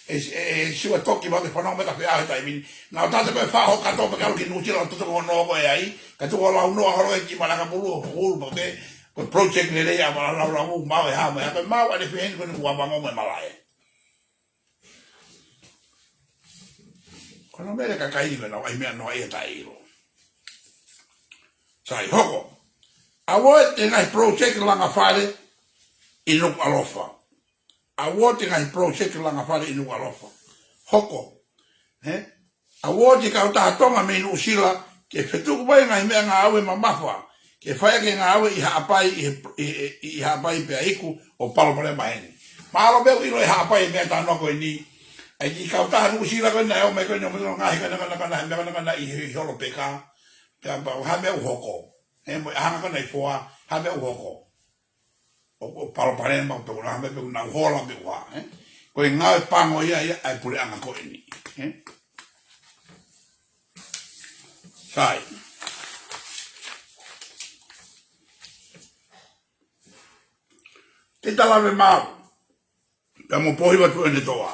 ʻE, ʻe, ʻe siua toki ma ke fanongo mai ka fea he taimi ni. Naʻa ku tate ko e faʻo kātoa pē ke ʻalu ki Nuʻusila ʻo totongi hono ʻoku ʻi ai. Ka tuku ʻo launoa holo e ki malaʻe ʻakapulu ʻo hulu pē ko e project lelei ʻa malaʻe lau lau mau e hā mai. Ko e mau ʻa e feheni ko eni kuo ʻavango mo e malaʻe. Ko hono meʻa leva e kakai ni ko ʻenau ʻai meʻa noa ia taʻeʻilo. Sai hoko. Award e ngaahi project langa fale ʻi Nukuʻalofa. Award e ngaahi project langa fale ʻi Nukuʻalofa. Hoko. Ē? Award e kautaha Tonga mei Nuʻusila ke fetuku mai e ngaahi meʻangāue mamafa. Ke fai ʻaki e ngāue ʻi Haʻapai, ʻi he, ʻi, ʻi, ʻi Haʻapai pea iku ʻo palopalema heni. Mālō pē ʻoku ʻilo ʻe Haʻapai e meʻa talanoa ko eni. ʻA e kiʻi kautaha Nuʻusila ko ena ʻe ʻomai ko ena mo e ngaahi kana, kana, kana, meʻa kana, kana ʻi he, ʻi holo pē ka. Pea, pea, ha meʻa ʻoku hoko. Ē, mo e ʻaho ko ena ʻi Foa, ha meʻa ʻoku hoko. ʻO, ʻo palopalema, pe ko e hā meʻa, pe ko e nau hola, pe ko e hā, ē? Ko e ngāue pango ia, ia ʻa e puleʻanga ko eni, ē? Sai. Tita Lave Maau, pea mo Pōhiva Tuʻiʻonetoa.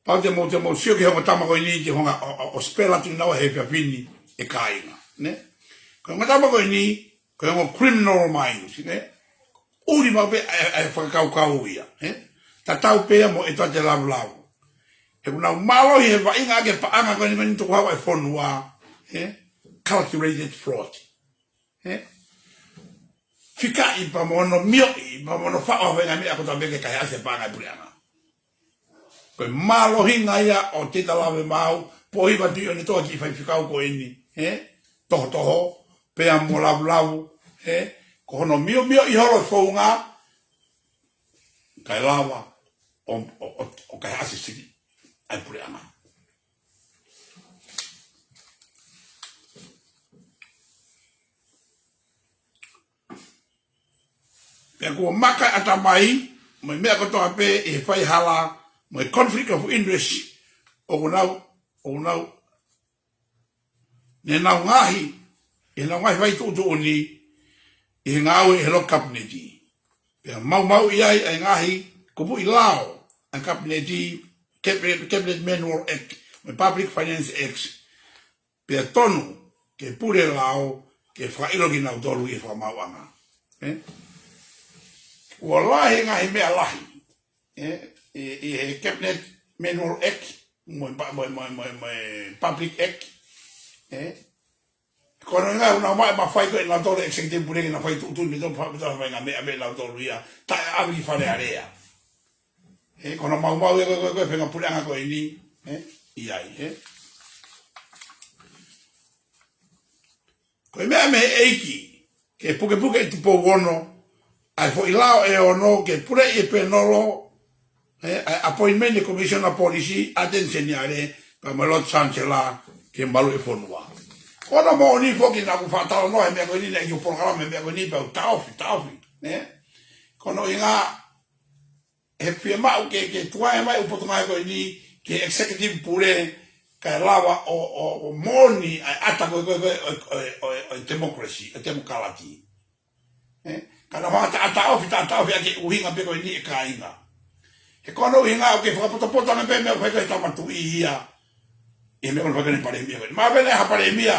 Pau te mou, te mou sio ki he ongo tama ko eni, ki he ongo, ʻo, ʻo, ʻo spela atu ʻi naua he efiafi ni ʻe kāinga, ne? Ko e ongo tama ko eni, ko e ongo criminal minds, ne? ʻUli maʻu pē ʻa e, ʻa e fakakaukau ia, ē? Tatau pē ia mo ʻEtuate Lavulavu. He ʻoku nau mālohi he vaʻinga ʻaki e paʻanga ko eni, ko eni tukuhau ʻa e fonua, ē? Calculated fraud. Ē? Fikaʻi pea mo hono mioʻi, pea mo hono faʻo ha faʻahinga meʻa kotoa pē ke kaihaʻasi e paʻanga ʻa e puleʻanga. Ko e mālohinga ia ʻo Tita Lave Maau, Pōhiva Tuʻiʻonetoa, kiʻi faifekau ko eni, ē? Tohotoho, pea mo Lavulavu, ē? Ko hono miomioʻi holo e founga, kae lava ʻo, ʻo, ʻo, ʻo kaihaʻasi siki ʻa e puleʻanga. Pea kuo maka e ʻatamai, mo e meʻa kotoa pē ʻi he faihala, mo e conflict of interest, ʻoku nau, ʻoku nau, ne nau ngaohi, ʻi he nau ngaahi fai tuʻutuʻuni, ʻi he ngāue ʻi he loki Kapineti. Pea maumauʻi ai ʻa e ngaahi kupuʻi lao ʻa e Kapineti, Cabinet, Cabinet Manual Act, mo e Public Finance Act, pea tonu ke pule lao ke fakaʻilo kinautolu ʻi he fakamaauʻanga. Ē? Kuo lahi e ngaahi meʻa lahi. Ē? ʻI, ʻi he Cabinet Manual Act, mo e pa-, mo e, mo e, mo e, mo e Public Act. Ē? Ko hono ʻuhinga ʻoku nau maʻu e mafai ko ē ʻe nautolu e executive pule ke nau fai tuʻutuʻuni mo e tau fa-, mo e tau faʻahinga meʻa, meʻa ʻa nautolu ia. Taʻe ʻave ki Fale Alea. Ē, ko hono maumau ia ko e, ko e, ko e faʻahinga puleʻanga ko eni, ē, ʻi ai, ē. Ko e meʻa mei he ʻEiki, ke pukepuke ʻi Tupou Ono, ʻa e foʻi lao ʻe ono, ke puleʻi e pēnolo, ē, ʻa e appointment e Commissioner Police, Attorney General, pea mo e Lord Chancellor, ke maluʻi e fonua. Ko hono moʻoni foki naʻa ku faʻa talanoa he meʻa ko eni, naʻe ʻi he polokalama he meʻa ko eni, pea u taʻofi, taʻofi, ē. Ko hono ʻuhinga, he fiemaʻu ke, ke tukuange mai ʻū potungāue ko eni ki he executive pule, kae lava ʻo, ʻo, ʻo moʻoni ʻa e ʻata ko ē, ko ē, ko ē, ʻo, ʻo, ʻo, ʻo e democracy, ʻo e temokalati. Ē? Ka naʻa ku hanga ʻo taʻofi, taʻofi ʻaki e ʻuhinga pē ko eni ʻe kāinga. He ko hono ʻuhinga ʻoku ke fakapotopoto ange pē meʻa ʻoku fai ko ē ʻe he Tama Tuʻi ia. ʻI he meʻa ʻoku fai ko eni ʻe he Palēmia ko eni. Mahalo pē naʻe ʻi ai ha Palēmia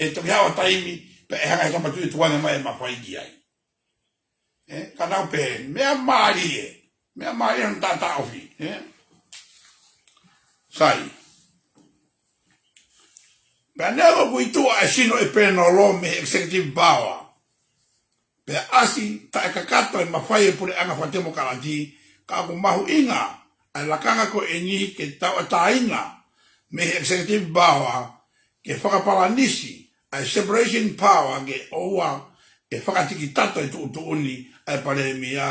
ʻe toki haʻu ha taimi, pea ʻe hanga ʻe he Tama Tuʻi ʻo tukuange mai e mafai ki ai. Ē, ka nau pehē, meʻa mālie, meʻa mālie hono taʻotaʻofi, ē? Sai. Pea neongo ʻoku ʻi tuʻa e sino e pēnolo mei he executive power, pea ʻasi taʻekakato e mafai e puleʻanga fakatemokalati, ka ʻoku mahuʻinga ʻa e lakanga ko eni ke tauʻatāina mei he executive power ke fakapalanisi ʻa e separation power ke ʻoua ʻe fakatikitato e tuʻutuʻuni ʻa e palēmia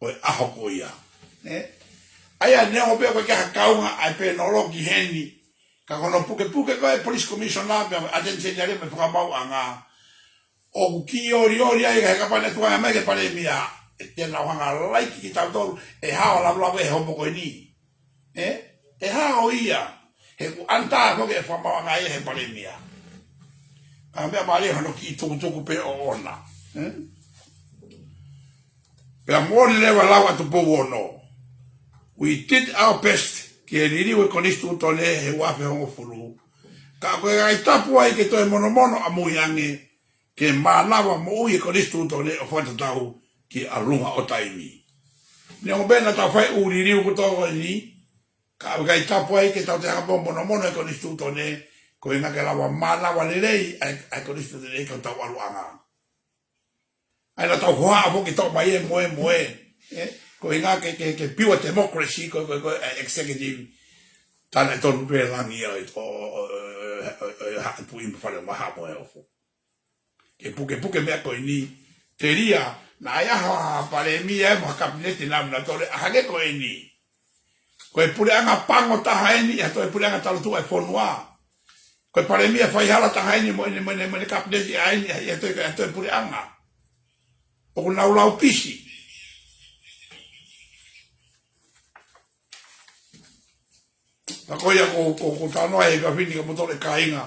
ʻo e ʻaho ko ia. Ē? ʻA ia neongo pē ko e ke kaunga ʻa e pēnolo ki heni, ka ko hono pukepuke ko e police commissioner pea mo e attorney general mo e fakamaauʻanga, ʻoku kiʻi olioli ai ka he kapau naʻe tuku ange mai ki he palēmia, ʻe te nau hanga laiki kitautolu ʻe hao lavulavu ʻe he hopo ko eni. Ē? ʻE hao ia. He ʻoku ʻanata foki e fakamaauʻanga ia he palēmia. Ka meʻa mālie hono kiʻi tukutuku pē ʻoʻona. Ē? Pea moʻoni leva lau atu pou ono. We did our best ke liliu e konisitūtone he ua afe hongofulu. Ka ko e ʻikai tapu ai ke toe monomono ʻamui ange ke mānava moʻui e konisitūtone ʻo fakatatau ki ʻalunga ʻo taimi. Neongo pē naʻa tau fai ʻū liliu kotoa ko eni, ka ʻoku ʻikai tapu ai ke tau toe hanga pē ʻo monomono e konisitūtone, ko e ʻuhinga ke lava mānava lelei ʻa e, ʻa e konisitūtone ʻi hotau ʻaluʻanga. ʻA ia naʻa tau hohaʻa foki tau mai e moemoe, ē? Ko e ʻuhinga ke, ke, ke pure democracy, ko, ko, ko e executive, tā naʻe tonu pē langi ʻo, ʻo, ʻo, ʻo, ʻo, ʻo, ʻo, haʻa pui mo fale maha mo e ofo. Ke pukepuke meʻa ko eni, telia, naʻe ʻi ai ha, ha palēmia mo ha kapineti naʻa nau tole, ʻa hangē ko eni. Ko e puleʻanga pango taha eni, ʻi ha toe puleʻanga talu tuʻa e fonua. Ko e palēmia faihala taha eni mo ʻene, mo ʻene, mo ʻene kapineti ʻa eni, ʻi ha toe, ʻi ha toe puleʻanga. ʻOku nau lau pisi. Ka ko ia ko, ko, ko tanoa e kafini ka motole kāinga.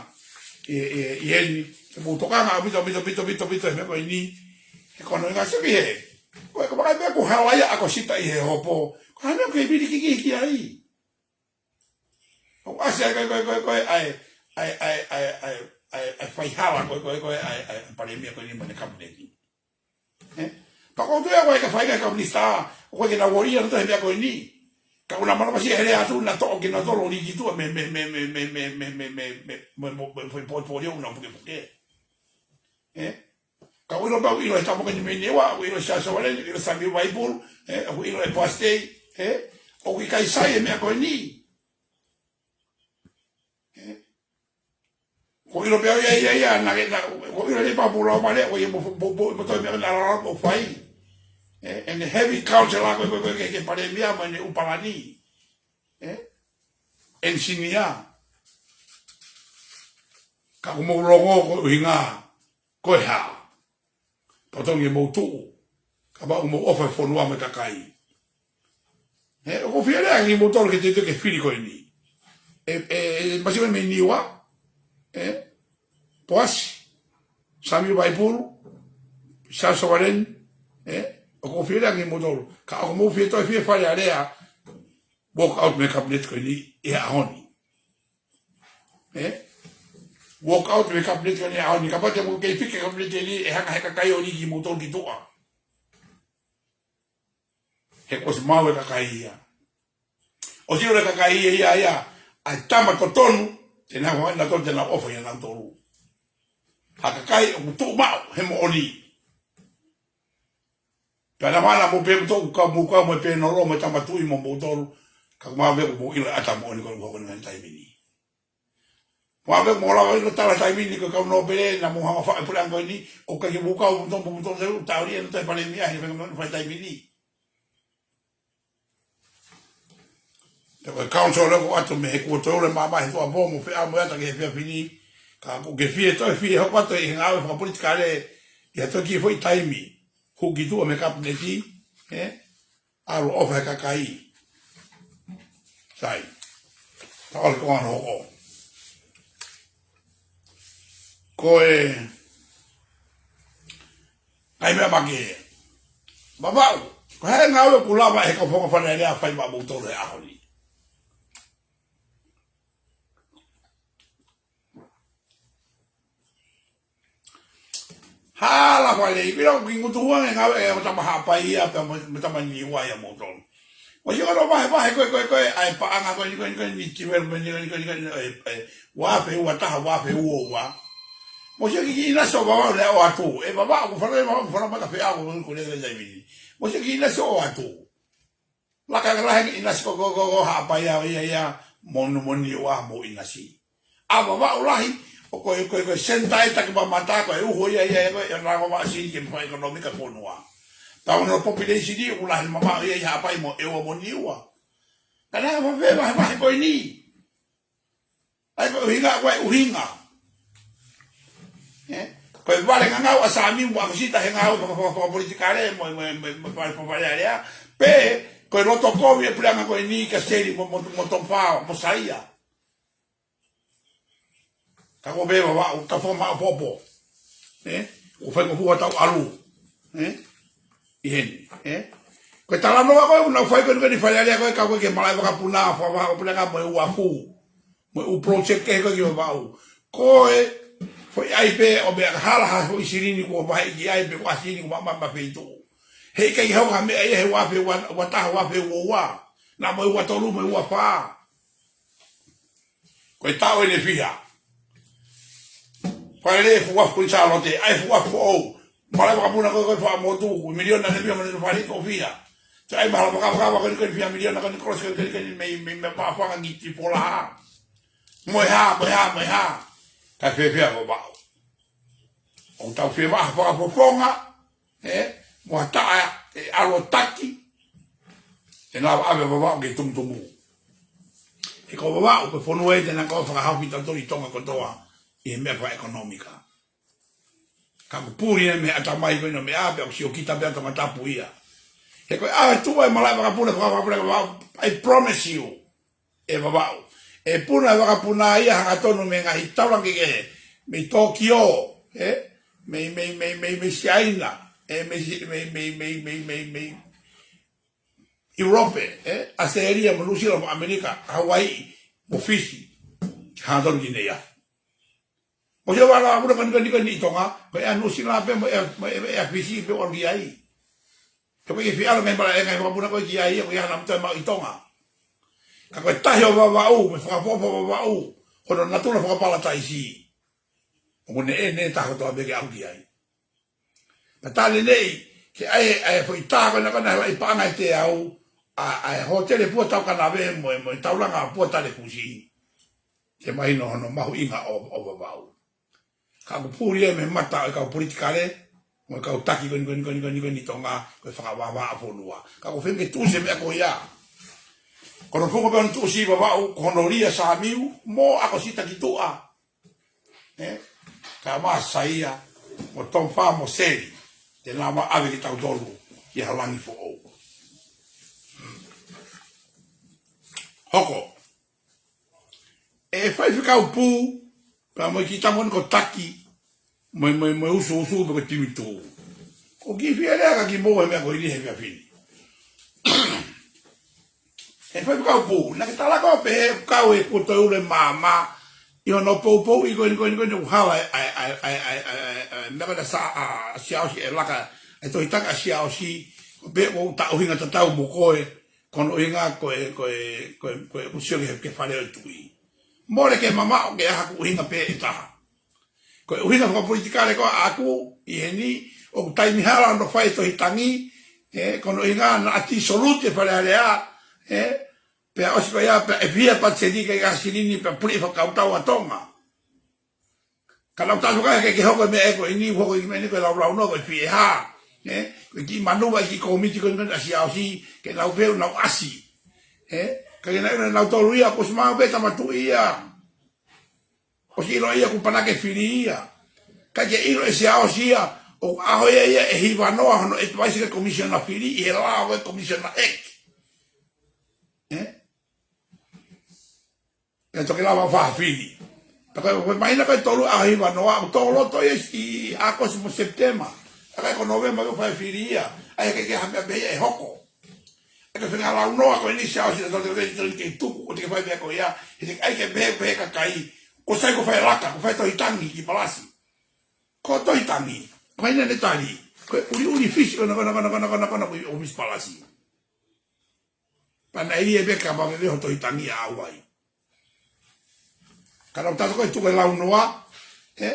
ʻI, ʻi, ʻi heni, ke mou tokanga ʻaupito, ʻaupito, ʻaupito, ʻaupito, ʻaupito, he meʻa ko eni. He ko hono ʻuhinga sio ki he. Ko e, ko e vakai pē ko e hala ia ʻa ko sita ʻi he hopo. Ko e hā e meʻa ʻoku ke vili kiki ki ai. ʻOku ʻasi ai ko e, ko e, ko e, ko e, ʻa e, ʻa e, ʻa e faihala, ko e, ko e, ko e, ʻa e, ʻa e palēmia ko eni mo ʻene kapineti. Ē? Pea ko e tuʻu ia ko e ka fai ka ka minisitā, ko e ke na wori ana tahi meʻa ko eni. Ka ʻoku na mana masi e lea atu naʻa toʻo kinautolu ʻo lī ki tuʻa mei, mei, mei, portfolio ʻoku na pukepuke. Ē? Ka ʻoku ʻilo pē, ʻoku ʻilo e tama ko eni mei Niua, ʻoku ʻilo Siaosi Siovaleni, ʻoku ʻilo Samiu Vaipulu, ē, ʻoku ʻilo e Poasi Tei, ē, ʻoku ʻikai sai e meʻa ko eni. Ē? ʻOku ʻilo pē au ia, ia, ia, na, na, ʻoku ʻilo le pa pula o male, ʻoku ia mo, mo, mo, mo toi meʻa na la, la, mo fai. Ē, ʻene heavy council ko, ko, ko, ke, ke palēmia mo ʻene ʻū palani. Ē? Engineer. Ka ʻoku mou longo ko e ʻuhinga ko e hā. Pea tau nge mou tuʻu. Kapau ʻoku mou ʻofa e fonua mo e kakai. Ē, ʻoku ou fie lea ange kimoutolu ke te, te ke fili ko eni. Ē, ē, ē, masiva mei Niua. Ē, Poasi. Samiu Vaipulu. Siaosi Siovaleni. Ē, ʻoku ou fie lea ange kimoutolu. Ka ʻoku mou fie toe fie fai ʻa e lea. Walk out mei he kapineti ko eni ʻi he ʻaho ni. Ē? Walk out mei he kapineti ko eni ʻi he ʻaho ni. Kapau te mou kei piki e kapineti eni ʻe hanga he kakai ʻo lī kimoutolu ki tuʻa. He kuo ʻosi maʻu e kakai ia. ʻOsi ʻilo e kakai ia, ia, ia. ʻA e tama totonu, te nau hanga nautolu, te nau ʻofa ʻia nautolu. Ha kakai ʻoku tuʻu maʻu, he moʻoni. Pea naʻa mana mo pē mo toku kau mo kau mo e pēnolo mo e tama tuʻi mo moutolu. Ka ʻoku mou ʻilo ʻa e tama ʻoni ko eni ko eni ngaahi taimi ni. Mou ʻilo mo lava ʻilo tala taimi ni ko e kau nōpele naʻa mou hanga faʻa pule ango ni. ʻOku ʻikai ke mou kau mo moutolu mo moutolu te u tau lia no tai palēmia he fenga mo fai taimi ni. Te ko e council lea ko atu mei he kuo toe ʻoua le mamahi he tuʻuapō mo feʻao mo ʻata ki he efiafi ni. Ka ʻoku ke fie toe fie hoko atu ʻi he ngāue fakapolitikale ʻi ha toe kiʻi foʻi taimi. Hū ki tuʻa mei he kapineti, ē? ʻAlu ʻofa he kakai. Sai. Tau ʻalu ki he konga hono hoko. Ko e ngaahi meʻa makehe. Vavaʻu, ko e hā e ngāue ʻoku lava ʻe he kau Fononga Fale Alea ʻo fai maʻamoutolu he ʻaho ni? Hala fale, ʻi pila ʻoku kiʻi ngutu hua e ngāue ʻa e tama Haʻapai ia pea mo, mo e tama Niua ia moutolu. Ko e sio ko e vahevahe ko e, ko e, ko e, ʻa e paʻanga ko eni, ko eni, ko eni, development ko eni, ko eni, ko eni, ē, ē, ua afe ua taha, ua afe ua ua. Mou sio ki he ʻinasi ʻo Vavaʻu naʻe ʻoatu. ʻE Vavaʻu, ʻoku fana, ʻoku fana mai ka feʻao ko eni ko e taimi ni. Mou sio ki he ʻinasi ʻoku ʻoatu. Laka ke lahi e ʻinasi ko, ko, ko, ko Haʻapai ia, ia, ia, mo, mo Niua mo e ʻinasi. ʻA Vavaʻu lahi, ʻo ko e, ko e, ko e senitā ia ʻoku mamata, ko e uho ia, ia, ia, ko e, ʻe lava ʻo vaʻa sini ki he meʻa fakaʻekonōmika e fonua. Tau no population ia, ʻoku lahi mamaʻo ia ʻi Haʻapai mo ʻEua mo Niua. Ka naʻe ʻikai ke vahevahe ko eni. ʻA ia ko e ʻuhinga, ko e ʻuhinga. Ē? Ko e vale ngangau ʻa Samiu mo ʻAkosita he ngāue faka-, faka-, fakapolitikale mo, mo, mo, mo, fale, fale, Fale Alea. Pe, ko e loto kovi e puleʻanga ko eni kia Seli mo, mo, mo Tomufa, mo Saia. Ka ko e pē Vavaʻu, ta fo ma popo. Ē? Ko fai ko fua tau ʻalu. Ē? ʻI heni. Ē? Ko e talanoa ko ē, ʻoku nau fai ko eni ko eni Fale Alea ko ē, ka ko e ke malaʻe vakapuna, fa-, fa-, puleʻanga mo e uafu. Mo e ʻū project kehe ko ē ki Vavaʻu. Ko e, foʻi ʻai pē ʻo meʻa ka hala ha foʻi silini kuo vahe ki ai pē ko e silini kuo maʻu maʻu feituʻu. Heʻikai ke hoko ha meʻa ia he ua afe ua, ua taha ua afe ua ua. Naʻa mo e ua tolu mo e ua fā. Ko e taʻu eni ʻe fiha. Fale fuʻu afe ko eni Sālote, ʻai fuʻu afe foʻou. Malaʻe vakapuna ko ē ko e fakamotu, ko e miliona ʻe fiha mo e fale ko fiha. Te ʻai mahalo vakavakava ko eni ko e fiha miliona ko eni kolosi ko eni ko eni mei, mei, mei Pāfanga ki Tipolaha. Mo e hā, mo e hā, mo e hā. Ka fēfē Vavaʻu. ʻOku tau fie maʻu ha fakafofonga, ē, mo ha taʻe ʻalu ʻo taki, ʻe lava ʻave Vavaʻu ki he tumutumu. He ko Vavaʻu, ko e fonua ia te nau kau fakahaofi tautolu ʻi Tonga kotoa, ʻi he meʻa fakaʻekonōmika. Ka ʻoku puli ia mei he ʻatamai ko ē ʻo e meʻa, pea ʻoku siokita pē ʻa Tongatapu ia. He ko e ʻaho ʻe tuʻu ai e malaʻe vakapuna, fakavakapuna, Vavaʻu, I promise you, ʻe Vavaʻu. ʻE puna e vakapuna ia hangatonu mei he ngaahi taulanga kehekehe. Mei Tokyo, ē? Mei, mei, mei, mei, mei Siaina, ē, mei, mei, mei Europe, ē? ʻAositelēlia, mo Nuʻusila, mo ʻAmelika, Hawaii, mo Fisi. Hangatonu ki Nei Afi. Mo e ʻū vale vakapuna ko eni ko eni ko eni ʻi Tonga, ko e ʻa Nuʻusila pē mo e, mo e, mo e ʻa Fisi pē ʻoku ʻalu ki ai. Ka ko e fie ʻalu e ngaahi malaʻe, ngaahi vakapuna ko ē ki ai, ko ia naʻa mo toe maʻu ʻi Tonga. Ka ko e tahi ʻo Vavaʻu, mo e fakaʻofoʻofa ʻo Vavaʻu, hono natula fakapalataisi. ʻOku ne ʻene taha kotoa pē ke ʻalu ki ai. Pea tā lelei, ke ʻai, ʻai foʻi tā ko ena ko ena he laʻi paʻanga ʻe teau, ʻa, ʻa e hōtele Pua Taukanave mo e, mo e taulanga Pua Talefusi. Ke mahino hono mahuʻinga ʻo, ʻo Vavaʻu. Ka ʻoku puli ia mei he mata ʻo e kau politikale, mo e kau taki ko eni, ko eni, ko eni, ko eni, ko eni ʻi Tonga, ko e fakavavā ʻa fonua. Ka ʻoku feinga ke tuʻusi e meʻa ko ia. Ko hono funga pē hono tuʻusi Vavaʻu, ko hono lī ʻa Samiu, mo ʻAkosita ki tuʻa. Ē? Ka mā Saia, mo Tomufa mo Seli, te nau maʻu ʻave kitautolu, ki ha langi foʻou. Hoko. ʻE faifekau Pū, pea mo e kiʻi tama ko eni ko Taki, mo e, mo e, mo e usuusu, pea ko Timitū. Ko e kiʻi fie lea ka ki mou he meʻa ko eni he meʻa fini. ʻE faifekau Pū, naʻa ke tala ko ē pehē ʻoku kau e kuo toe ʻulu e maama, ʻi hono poupouʻi ko eni, ko eni, ko eni ʻoku hala e, ʻa e, ʻa e, meʻa ko ena sa, ʻa, Siaosi ʻe laka, e tohitaha ʻa Siaosi, ko e pehē ʻoku ta ʻuhinga tatau mo koe, ko hono ʻuhinga ko e, ko e, ko e, ko e ʻuhinga ke, ke fale ʻo e tuʻi. Mole ke mamaʻo ke ʻai haku ʻuhinga pē ʻe taha. Ko e ʻuhinga fakapolitikale ko ē ʻaʻaku, ʻi heni, ʻoku taimi hala hono fai e tohi tangi, ē, ko hono ʻuhinga naʻa tisolute Fale Alea, ē, pea ʻosi ko ia, pea ʻe fiha patiseti ke ʻai ha silini, pea puleʻi fakakautau ʻa Tonga. Ka lau tau ka ke, ke hoko e meʻa ko eni, hoko e meʻa ni ko e laulau noa ko e fie hā. Ē? Ko e kiʻi manuva e kiʻi kōmiti ko eni ʻa Siaosi, ke nau pehē ʻoku nau ʻasi. Ē? Ka ke nau, nau tolu ia, ko Simao pē tama tuʻi ia. ʻOsi ʻilo ia kuo panake fili ia. Ka ke ʻilo ʻe Siaosi ia, ʻoku ʻaho ia ia ʻe hiva noa hono advice ki he Commissioner fili, ʻi he lao ko e Commissioner Act. Ē? Pea toki lava ʻo fai ha fili. Pea ko e, ko e māhina ko ē ʻe tolu ʻaho hiva noa, ʻoku tō loto ia ʻi ʻAokosi mo Sepitema. Pea ko e ko Nōvema ʻoku fai fili ia. ʻAi ke, ke ha meʻa pē ia ʻe hoko. ʻAi ke fenga lau noa ko eni Siaosi ʻo tau te ke tuku, ʻo te ke fai meʻa ko ia. He te ke ʻai ke pehē, pehē kakai. Ko sai ko fai laka, ko fai tohi tangi ki Palasi. Ko tohi tangi. Ko ena ne tali. Ko e ʻuliʻuli fisi, ʻona, ʻona, ʻona, ko e ʻōfisi Palasi. Pea naʻe ʻi ai pē ka pā pē hoʻo tohi tangi ʻa Hawaii. Ka lau tata ko e tuku e lau noa, ē,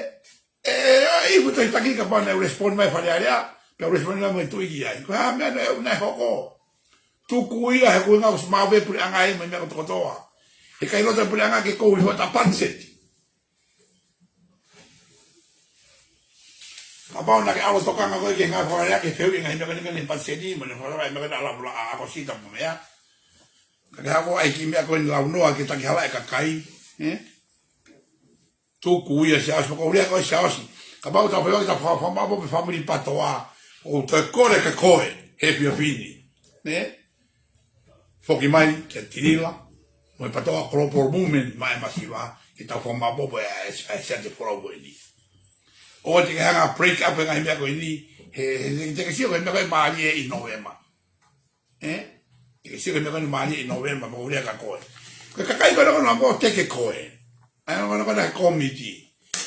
ē, ē, ʻi hoʻo tohi tangi ka pā naʻe respond mai Fale Alea, pea respond mai mo e tuʻi ki ai. Ko e hā meʻa naʻe, naʻe hoko. Tuku ia he ko e ngāue ʻosi maʻu pē puleʻanga ʻi he meʻa kotokotoa. He ʻikai loto e puleʻanga ke kovi hota patiseti. Kapau naʻa ke ʻalu ʻo tokanga koe ki he ngaahi fakalahi ke fehuʻi e ngaahi meʻa ko eni, ko e patiseti mo e fakalahi meʻa ko eni, ʻalu ʻo ʻalu ʻo ako sita mo e meʻa. Ka ke hoko ai ki he meʻa ko eni, launoa ke takihalaʻi e kakai, ē? Tuku ia Siaosi, pea ko e lea ko ē Siaosi. Kapau te tau fai ʻaki ʻetau fa-, fakamaʻopoʻopo e fāmili PATOA, ʻoku ou toe kole kia koe he efiafi ni, ē? Foki mai kia Tilila mo e PATOA Global Movement maʻa e masiva, ke tau fakamaʻopoʻopo e, e, e siate folau ko eni. ʻOua te ke hanga break up e ngaahi meʻa ko eni, he, he, he te ke sio ko e meʻa ko ē mālie ʻi Nōvema. Ē? Te ke sio ko e meʻa ko eni mālie ʻi Nōvema, pea ko e lea kia koe. Ko e kakai ko ena ko ena mo teke koe. ʻA ia ko ena ko ena he kōmiti.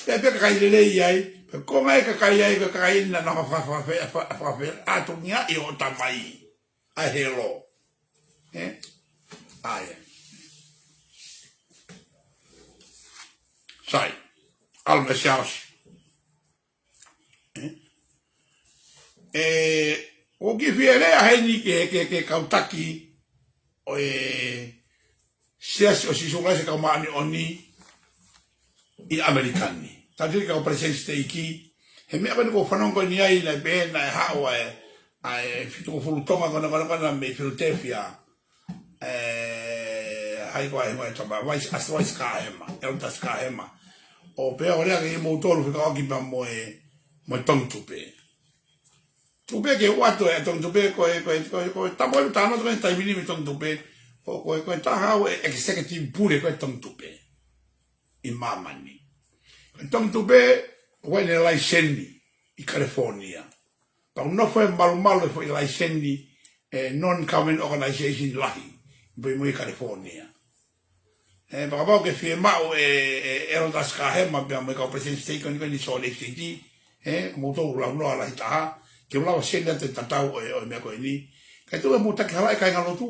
Pea, pea kakai lelei ai, pea ko e ngaahi kakai ai, ko e kakai naʻa nau fa-, fa-, fa-, fa-, fa-, fa-, ʻatungia ʻi ʻo tamai. ʻA e helo. Ē? ʻA ia. Sai. ʻAlu mai Siaosi. Ē? Ē, ʻoku ou kiʻi fie lea heni ki he, ki he, ki he kau taki ʻo e Siasi ʻo Sīsū Kalaisi ʻo e Kau Māʻoniʻoni ʻi ʻAmelika ni. Tatau ki he kau palesiteni siteiki, he meʻa ko eni ʻoku ou fanongo ko eni ai, naʻe pehē naʻe haʻu ʻa e, ʻa e fitungofulu Tonga ko ena, ko ena, ko ena mei Philadelphia. Ē, hai ko e hingoa e tama, Vice, ʻa Vice Kahema, Elder Kahema. ʻO pehē ʻo lea kia moutolu fekauʻaki pea mo e, mo e Tongi Tupe. Tupe ke ʻoatu e Tongi Tupe, ko e, ko e, ko e, ko e, tamo e tano ko e taimi ni mei Tongi Tupe, ʻo ko e, ko e taha ʻo e executive pule ko e Tongi Tupe ʻi māmani. Ko e Tongi Tupe, ʻoku ʻi ai ʻene laiseni ʻi California. Pea ʻoku nofo he malumalu e foʻi laiseni, e non-government organization lahi, pea mo ʻi California. Ē, pea kapau ʻoku ke fiemaʻu e, e Elder Kahema pea mo e kau palesiteni siteiki ko eni ko eni Salt Lake City, ē, mou tau launoa lahi taha, ke mou lava send atu e tatau ʻo e, ʻo e meʻa ko eni. Kae tuku ke mou takihalaʻi e kāingalotu.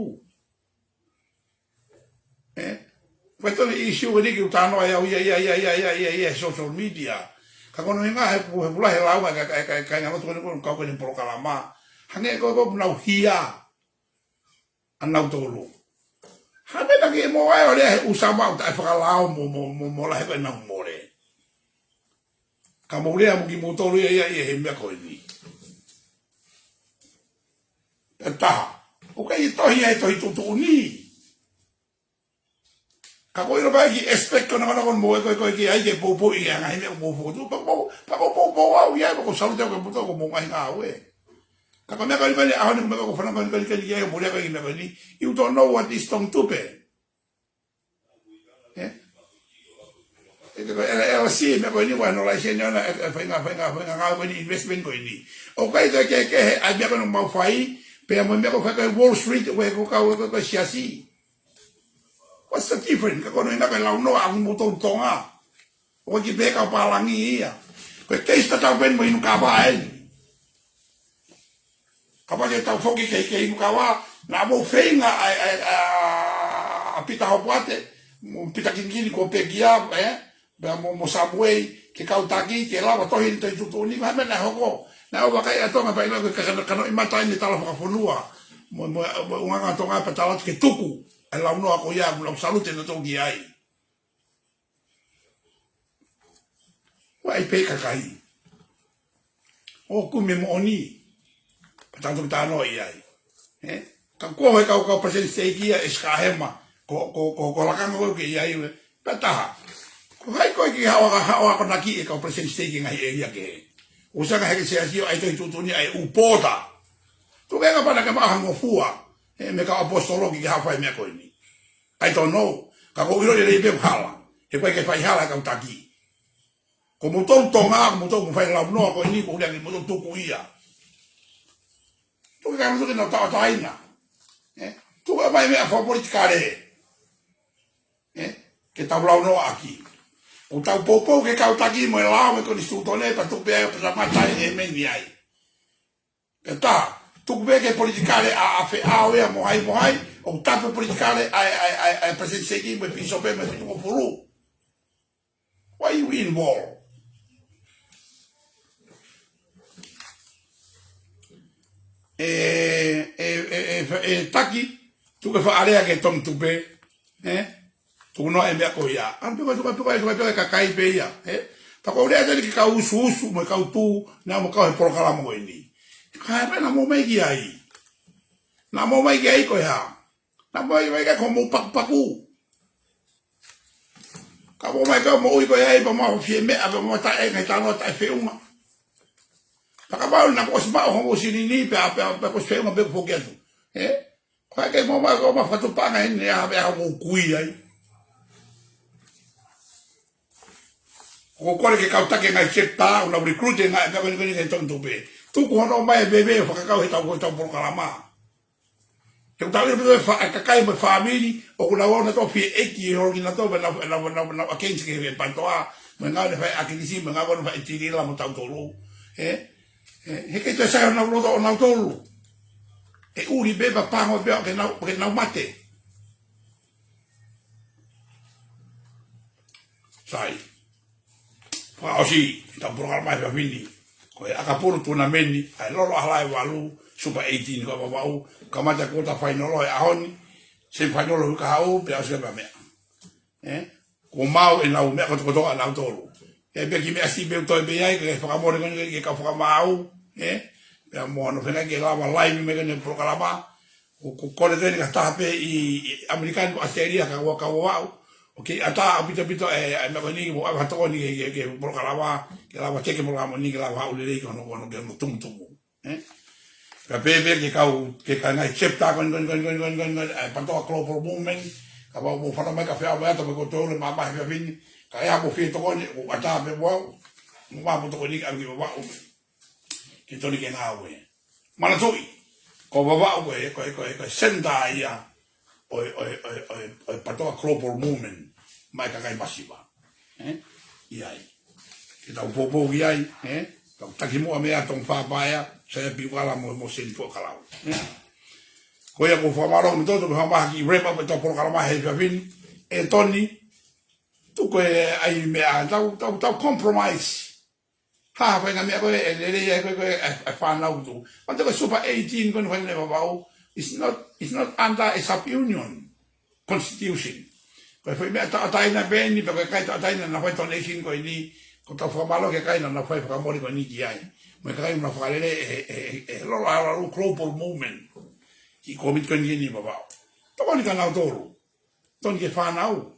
Ē? Ko e tau issue eni ke u talanoa ai au ia, ia, ia, social media. Ka ko hono ʻuhinga he pu-, he pula he lau ka, ka, ka, ka, kāingalotu ko eni ko eni kau ko eni polokalama. Hangē ko ē ʻoku nau hia ʻa nautolu. Hangē naʻa ke mo ai ʻo lea he ʻusa maʻu taʻefakalao mo, mo, mo, mo lahi ko ē ʻenau mole. Ka mou lea mo kimoutolu ia, ia, ia he meʻa ko eni. Pea taha. ʻOku ʻikai tohi ai e tohi tuʻutuʻuni. Ka ko e ʻilo pē ki he aspect ko ena ko ena ko ena mo e ko e ko e ki ai ke poupou ʻi he ngaahi meʻa ʻoku mou fokotuʻu. Pea ko e, pea ko e poupou au ia, pea ko e salute au kia moutolu ko hoʻomou ngaahi ngāue. Ka ko e meʻa ko eni ko eni ʻaho ni ko e meʻa ko e fanongo ko eni ko eni ki ai, ʻo mou lea ko ē ki he meʻa ko eni. You don't know what is Tongi Tupe. Ē? Ē, ko e L-, LC, meʻa ko eni, ʻoku ʻi ai hono laiseni ʻona, ē, ē, faʻahinga, faʻahinga, faʻahinga ngāue ko eni, investment ko eni. ʻOku ʻikai toe kehekehe ʻa e meʻa ko ena ʻoku mau fai, pea mo e meʻa ko ē ʻoku fai ko ē Wall Street, ʻoku ʻikai ko e kau, ko e, ko e Siasi. What's the difference? Ka ko hono ʻuhinga ko e launoa ʻa kimoutolu Tonga. ʻOku ʻikai ke pehē kau pālangi ia. Ko e keisi tatau pē eni mo Inu Kava eni. Kapau te tau foki ki he, ki he Inu Kava, naʻa mou feinga ʻa, ʻa, ʻa, ʻa Pita Hopoate, mo Pita Kinikini ko Pekia, ē? Pea mo, mo Samuei, ke kau taki, ke lava tohi ʻene tohi tuʻutuʻuni, ko e hā e meʻa naʻe hoko. Naʻe ʻohovale ʻa Tonga pea ʻilo ko e ka-, kanoʻimata eni e tala fakafonua. Mo, mo, mo e ʻulungaanga ʻa Tonga pea tala atu ke tuku e launoa ko ia, mo lau salute nautolu ki ai. ʻOku ʻi ai pē kakai ʻoku kumi e moʻoni, pea tau toki talanoa ai. Ē? Ka ko e kau, kau palesiteni siteiki ia ʻa Siaosi Kahema, ko, ko, ko, ko e lakanga ko ē ʻoku ke ʻi ai ē. Pea taha. Ko hai koe ke haʻu, haʻu, haʻu akonaki e kau palesiteni siteiki ngaahi ʻēlia kehe. ʻOku sanga heke Siaosi ʻo ʻai tohi tuʻutuʻuni ʻa e ʻū pōta. Tuku ke ngata pē naʻa ke maʻu ha ngofua, ē, mei he kau ʻaposetolo ke ke haʻu fai e meʻa ko eni. I don't know. Ka ʻoku ou ʻilo lelei pē ʻoku hala. He ʻoku ʻikai ke fai hala e kau taki. Ko moutolu Tonga, ko moutolu ʻoku mou fai e launoa ko eni, ʻoku ou lea kia moutolu, tuku ia. Tuku ke ʻalu tuku ke nau tauʻatāina. Ē? Tuku e meʻa fakapolitikale. Ē? Ke tau launoa ʻaki. ʻOku tau poupou ki he kau taki mo e lao mo e konisitūtone, pea tuku pē ʻa e pālangi ʻe meni ai. Pea taha, tuku pē ki he politikale ʻa, ʻa e feʻao ia mo hai mo hai, ʻoku tapu e politikale ʻa e, ʻa e, ʻa e, ʻa e palesiteni siteiki mo e pīsope mo e fitungofulu. Why you involved? Ē, ē, ē, ē, ē, taki, tuku e faʻa lea ki he Tongi Tupe, ē? Tuku noa e meʻa ko ia. ʻAlu pē ko e, tuku pē ko e, tuku pē ko e kakai pē ia, ē? Pea ko e lea eni ki he kau usuusu mo e kau tū, naʻa mo e kau he polokalama ko eni. Ka ʻi ai pē naʻa mou ō mai ki ai. Naʻa mou ō mai ki ai ko e hā? Naʻa mou ō mai ki ai ko hoʻomou pakupaku. Ka mou ō mai ko e moʻui ko ia ʻi ai pea mou fie meʻa, pea mou taʻe ngaahi talanoa taʻefeʻunga. Pea kapau naʻa ku ʻosi maʻu hoʻomou silini pea, pea, pea kuo ʻosi feʻunga pē kuo foki atu. Ē? Ko e hā ke mou ō mai, ko e ō mai fakatupu ange eni ʻa, ʻa hoʻomou kui ai. Ko e kole ke kau taki e ngaahi chapter, ʻo nau recruit e ngaahi, ngaahi, ngaahi, ngaahi tonu tupe. Tuku hono ō mai e veve ʻo fakakau he ʻetau, ʻetau polokalama. He ʻoku tau ʻilo pē ʻe fa-, e kakai mo e fāmili, ʻoku nau ō nautolu ʻo fie ʻeiki ʻi he holo kinautolu, pea nau, nau, nau, nau against ki he PATOA, mo e ngāue naʻe fai ʻe ʻAkinisi, mo e ngāue naʻe fai ʻe Tilila mo tautolu. Ē? Ē, he ʻikai toe sai honau loto ʻonautolu. ʻE ʻuli pē pea pango pē ʻo ke nau, ke nau mate. Sai. Fakaʻosi ʻetau polokalama he efiafi ni. Ko e ʻakapulu tunameni, ʻa e Lolo ʻAhalae Valu, Super eighteen ko e Vavaʻu, kamata quarter final ʻo e ʻaho ni, semi final ʻi he kahaʻu, pea ʻosi pē meʻa. Ē? Kuo maʻu ʻenau meʻa kotokotoa ʻanautolu. ʻE pē kiʻi meʻa siʻi pē ʻoku toe pē ai, ke fakamole ko eni ki he kau fakamaau, ē? Pea mo hono feinga ke lava live mai ko eni polokalama, ʻoku, ʻoku kole eni ki ha taha pē ʻi, ʻi ʻAmelika ni mo ʻAositelēlia ka ua kau Vavaʻu. ʻOku kei ʻatā ʻaupito ʻaupito e, e meʻa ko eni mo ʻave ha tokoni ki he, ki he, ki he polokalama, ke lava teke polokalama ni, ke lava haʻu lelei ki hono, hono, ki hono tumutumu. Ē? Pea pehē pē ki he kau, ki he ngaahi chapter ko eni, ko eni, ko eni, ʻa e PATOA Global Movement, kapau ʻoku mou fanongo mai ka feʻao mai atu mo e ko tolu mamahi he efiafi ni, ka ʻi ai haʻamou fie tokoni, ʻoku ʻatā pē mo au, mo au mo tokoni ki ʻalu ki Vavaʻu. Ke tonu ke ngāue. Manatuʻi, ko Vavaʻu ko e, ko e, ko e, ko e senitā ia ʻo e, ʻo e, ʻo e, ʻo e, ʻo e PATOA Global Movement, maʻa e kakai masiva. Ē? ʻI ai. Ke tau poupou ki ai, ē? Tau taki muʻa meia Tonga Fā Paea, Saia Piukala mo, mo Seni Tuʻakalau. Ē? Ko ia ʻoku ou fakamālō mo toto, ko e hā mai ha kiʻi wrap up ʻetau polokalama he efiafi ni, ʻe Toni, tuku e ʻai meʻa, tau, tau, tau compromise. Ha, ha faʻahinga meʻa ko ē, ʻe lelei ai ko ē, ko ē, ʻa e, ʻa e fānau tu. Manatuʻi ko e Super eighteen ko eni fai ʻe Vavaʻu, it's not, it's not under a sub-union constitution. Ko e foʻi meʻa tauʻatāina pē eni, pea ko e kakai tauʻatāina naʻa fai donation ko eni, ʻoku tau fakamālō ki he kakai naʻa nau fai fakamole ko eni ki ai. Mo e kakai naʻa nau fakalele e, e, e, e Lolo ʻAhalae Valu Global Movement. Ki he kōmiti ko eni ʻi Vavaʻu. Tokoni kia nautolu. Tokoni ki he fānau.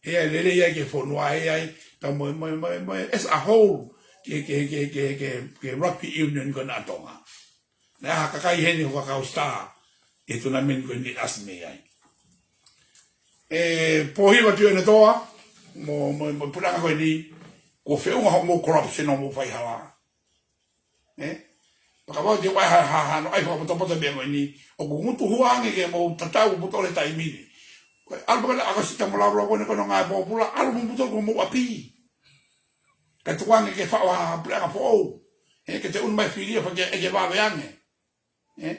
He ʻe lelei ai ki he fonua, ʻe ʻai, ka mo, mo, mo, mo, as a whole, ki he, ki he, ki he, ki he, ki he, ki he rugby union ko ena ʻa Tonga. Naʻe ʻi ai ha kakai heni ʻoku kau star, ʻi he tournament ko eni ʻasi mei ai. ʻE, Pōhiva Tuʻiʻonetoa, mo, mo, mo e puleʻanga ko eni, kuo feʻunga hoʻomou corruption ʻoku mou fai hala. Ē? Pea kapau te u ʻai ha, ha, ha, no ʻai fakapotopoto meʻa ko eni, ʻoku ngutu hua ange ke mou tatau mo tole taimi ni. Ko e ʻalu pē ko ena ʻAkosita mo Laulau ko eni ko hono ngāue pōpula, ʻalu mo mou tole ko hoʻomou ʻapi. Kae tuku ange ke faʻu ha, ha puleʻanga foʻou. Ē, ke te unu mai fili ʻo fai ke, ʻe ke vave ange. Ē?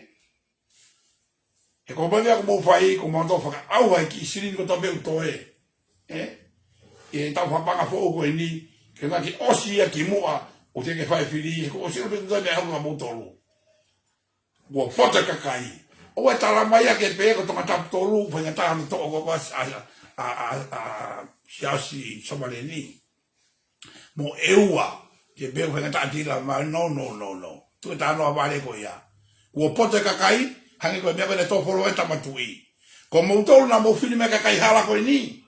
He ko e meʻa ʻoku mou fai, ko moutolu fakaʻauha e kiʻi silini kotoa pē ʻoku toe. Ē? ʻI heʻetau fakapaʻanga foʻou ko eni, ke ngaahi ʻosi ia ki muʻa, ʻoku teʻeki ke fai fili, he kuo ʻosi ʻalu pē ʻo toe meʻa hau ka moutolu. Kuo poto e kakai. ʻOua ʻe tala mai ia ke pehē ko Tongatapu tolu, faingataʻa hono toʻo ko ē ʻa, ʻa, ʻa, ʻa, ʻa, Siaosi Somaleni. Mo ʻEua, ke pehē ko e faingataʻa Tilila mai, no, no, no, no. Tuku e talanoa vale ko ia. Kuo poto e kakai, hangē ko e meʻa ko ē naʻe tō folo ai Tama Tuʻi. Ko moutolu naʻa mou fili mai e kakai hala ko eni.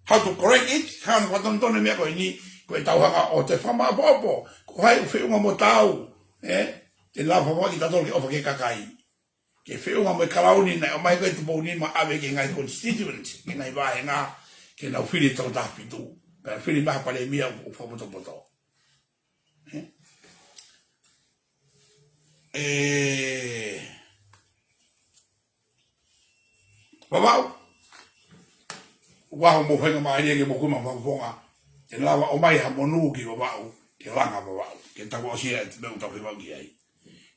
How to correct it, hanga fakatonutonu e meʻa ko eni, ko ʻetau hanga ʻo toe fakamaʻopoʻopo, ko hai ʻoku feʻunga mo taau, ē, te lava fakamoʻoni kitautolu ke ʻofa ki he kakai. Ke feʻunga mo e Kalauni naʻe ʻomai ko ē Tupou Nima ʻave ki he ngaahi constituent, ki he ngaahi vāhenga, ke nau fili e toko taha fitu. Pea fili mai ha palēmia ʻoku fakapotopoto. Ē? Ē, Vavaʻu. ʻOku ʻi ai hoʻomou faingamālie ke mou kumi ha fakafofonga. Ke lava ʻomai ha monū ki Vavaʻu, ke langa Vavaʻu. Ke tau ʻosi ia e meʻa ʻoku tau fie maʻu ki ai.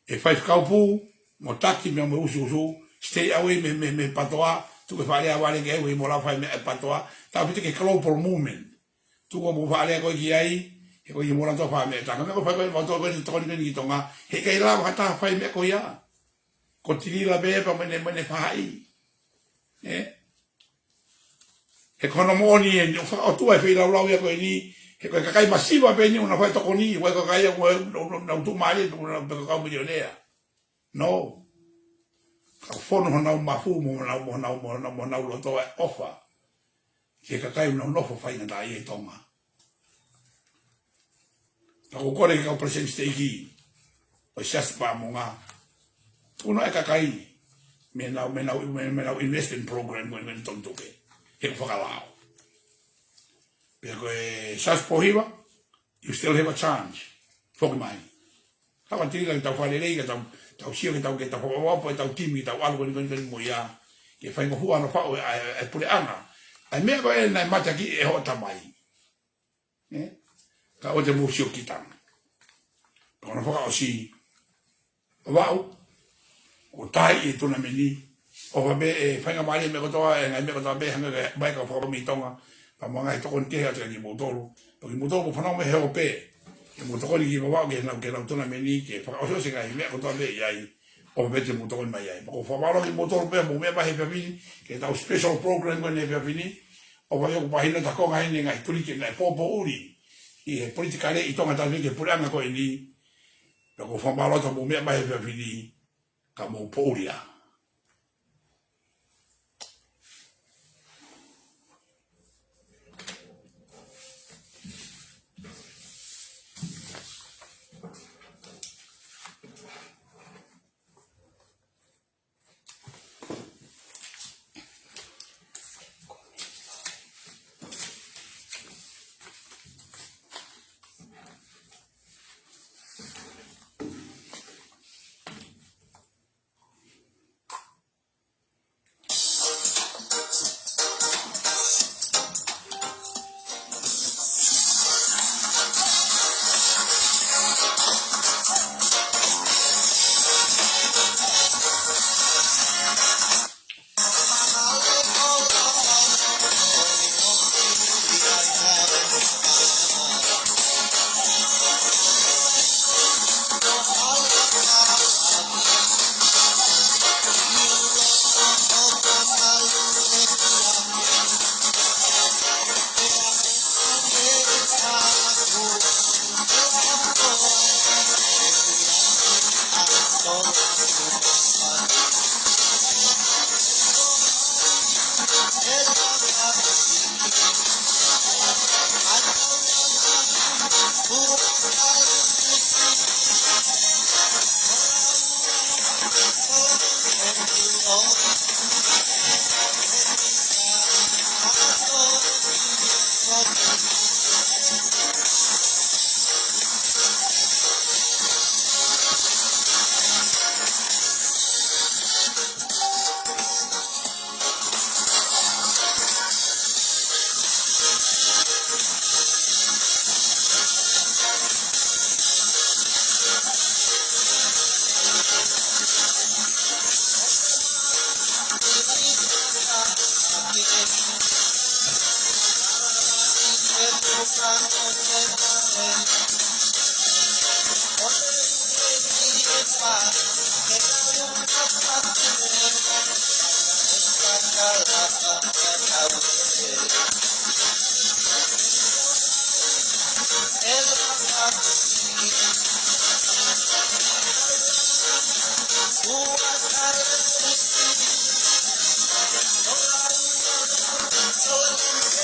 ʻE faifekau pū, mo taki meʻa mo e usuusu, stay away mei, mei, mei he PATOA, tuku e fakalea vale ki ai, ʻoua ʻe mou lava fai meʻa e PATOA, tau pita ki he global movement. Tuku hoʻomou fakalea ko ē ki ai, he ko e ʻikai ke mou lava toe fai meʻa ʻe taha. Meʻa ko e fai ko ē, mou tokoni, tokoni ko eni ki Tonga, he ʻikai lava ha taha fai meʻa ko ia. Ko Tilila pē pea mo ʻene, mo ʻene faʻahi. Ē? He ko hono moʻoni eni, ʻoku fakaʻotua e feilaulau ia ko eni, he ko e kakai masiva pē eni ʻoku nau fai tokoni, ʻoku ʻikai ko e kakai ia ʻoku nau, nau, nau tuʻumālie, ʻoku nau pē ko e kau milionea. No. Ka fonu honau mafu mo honau, mo honau, mo honau, mo honau loto ʻa e ʻofa ki he kakai ʻoku nau nofo faingataʻaʻia ʻi Tonga. Ka ʻoku ou kole ki he kau palesiteni siteiki ʻo e Siasi Paʻamonga, ʻunu e kakai mei heʻenau, mei heʻenau, mei heʻenau investment program ko eni, ko eni tonu tuke. He ʻoku fakalao. Pea ko e Siasi Pōhiva, you still have a chance. Foki mai. Ka ʻoku ʻatili ka tau fakalelei, ka tau, tau sio ke tau, ke tau fakaʻofoʻofa ʻetau timi, ke tau ʻalu ko eni, ko eni, ko eni mo ia. Ke faingofua hono faʻu ʻe, ʻa e, ʻa e puleʻanga ʻa e meʻa ko ē naʻe mateakiʻi ʻe hoʻo tamai. ʻE? Ka ʻoua te mou sio ki Tonga. Pea ko hono fakaʻosi, Vavaʻu, kuo taaʻi e tunameni, ʻofa pē ʻe faingamālie e meʻa kotoa, e ngaahi meʻa kotoa pē, hangē ko e mai ka fakaʻosi mei Tonga, pea mo e ngaahi tokoni kehe atu kia kimoutolu. Pea kimoutolu mou fanongo mai he ope, ke mou tokoni kia Vavaʻu ke nau, ke nau tunameni, ke fakaʻosiʻosi e ngaahi meʻa kotoa pē ʻi ai, ʻofa pē te mou tokoni mai ai. Pea ʻoku ou fakamālō kimoutolu pē, mou meʻa mai he efiafi ni, ki heʻetau special program ko eni he efiafi ni, ʻofa pē ʻoku pehē ʻa e takonga heni ngaahi tuliki naʻe pōpōʻuli ʻi he politikale ʻi Tonga talu ki he puleʻanga ko eni, pea ʻoku ou fakamālō atu hoʻomou meʻa mai he efiafi ni, ka mou pōʻuli ā.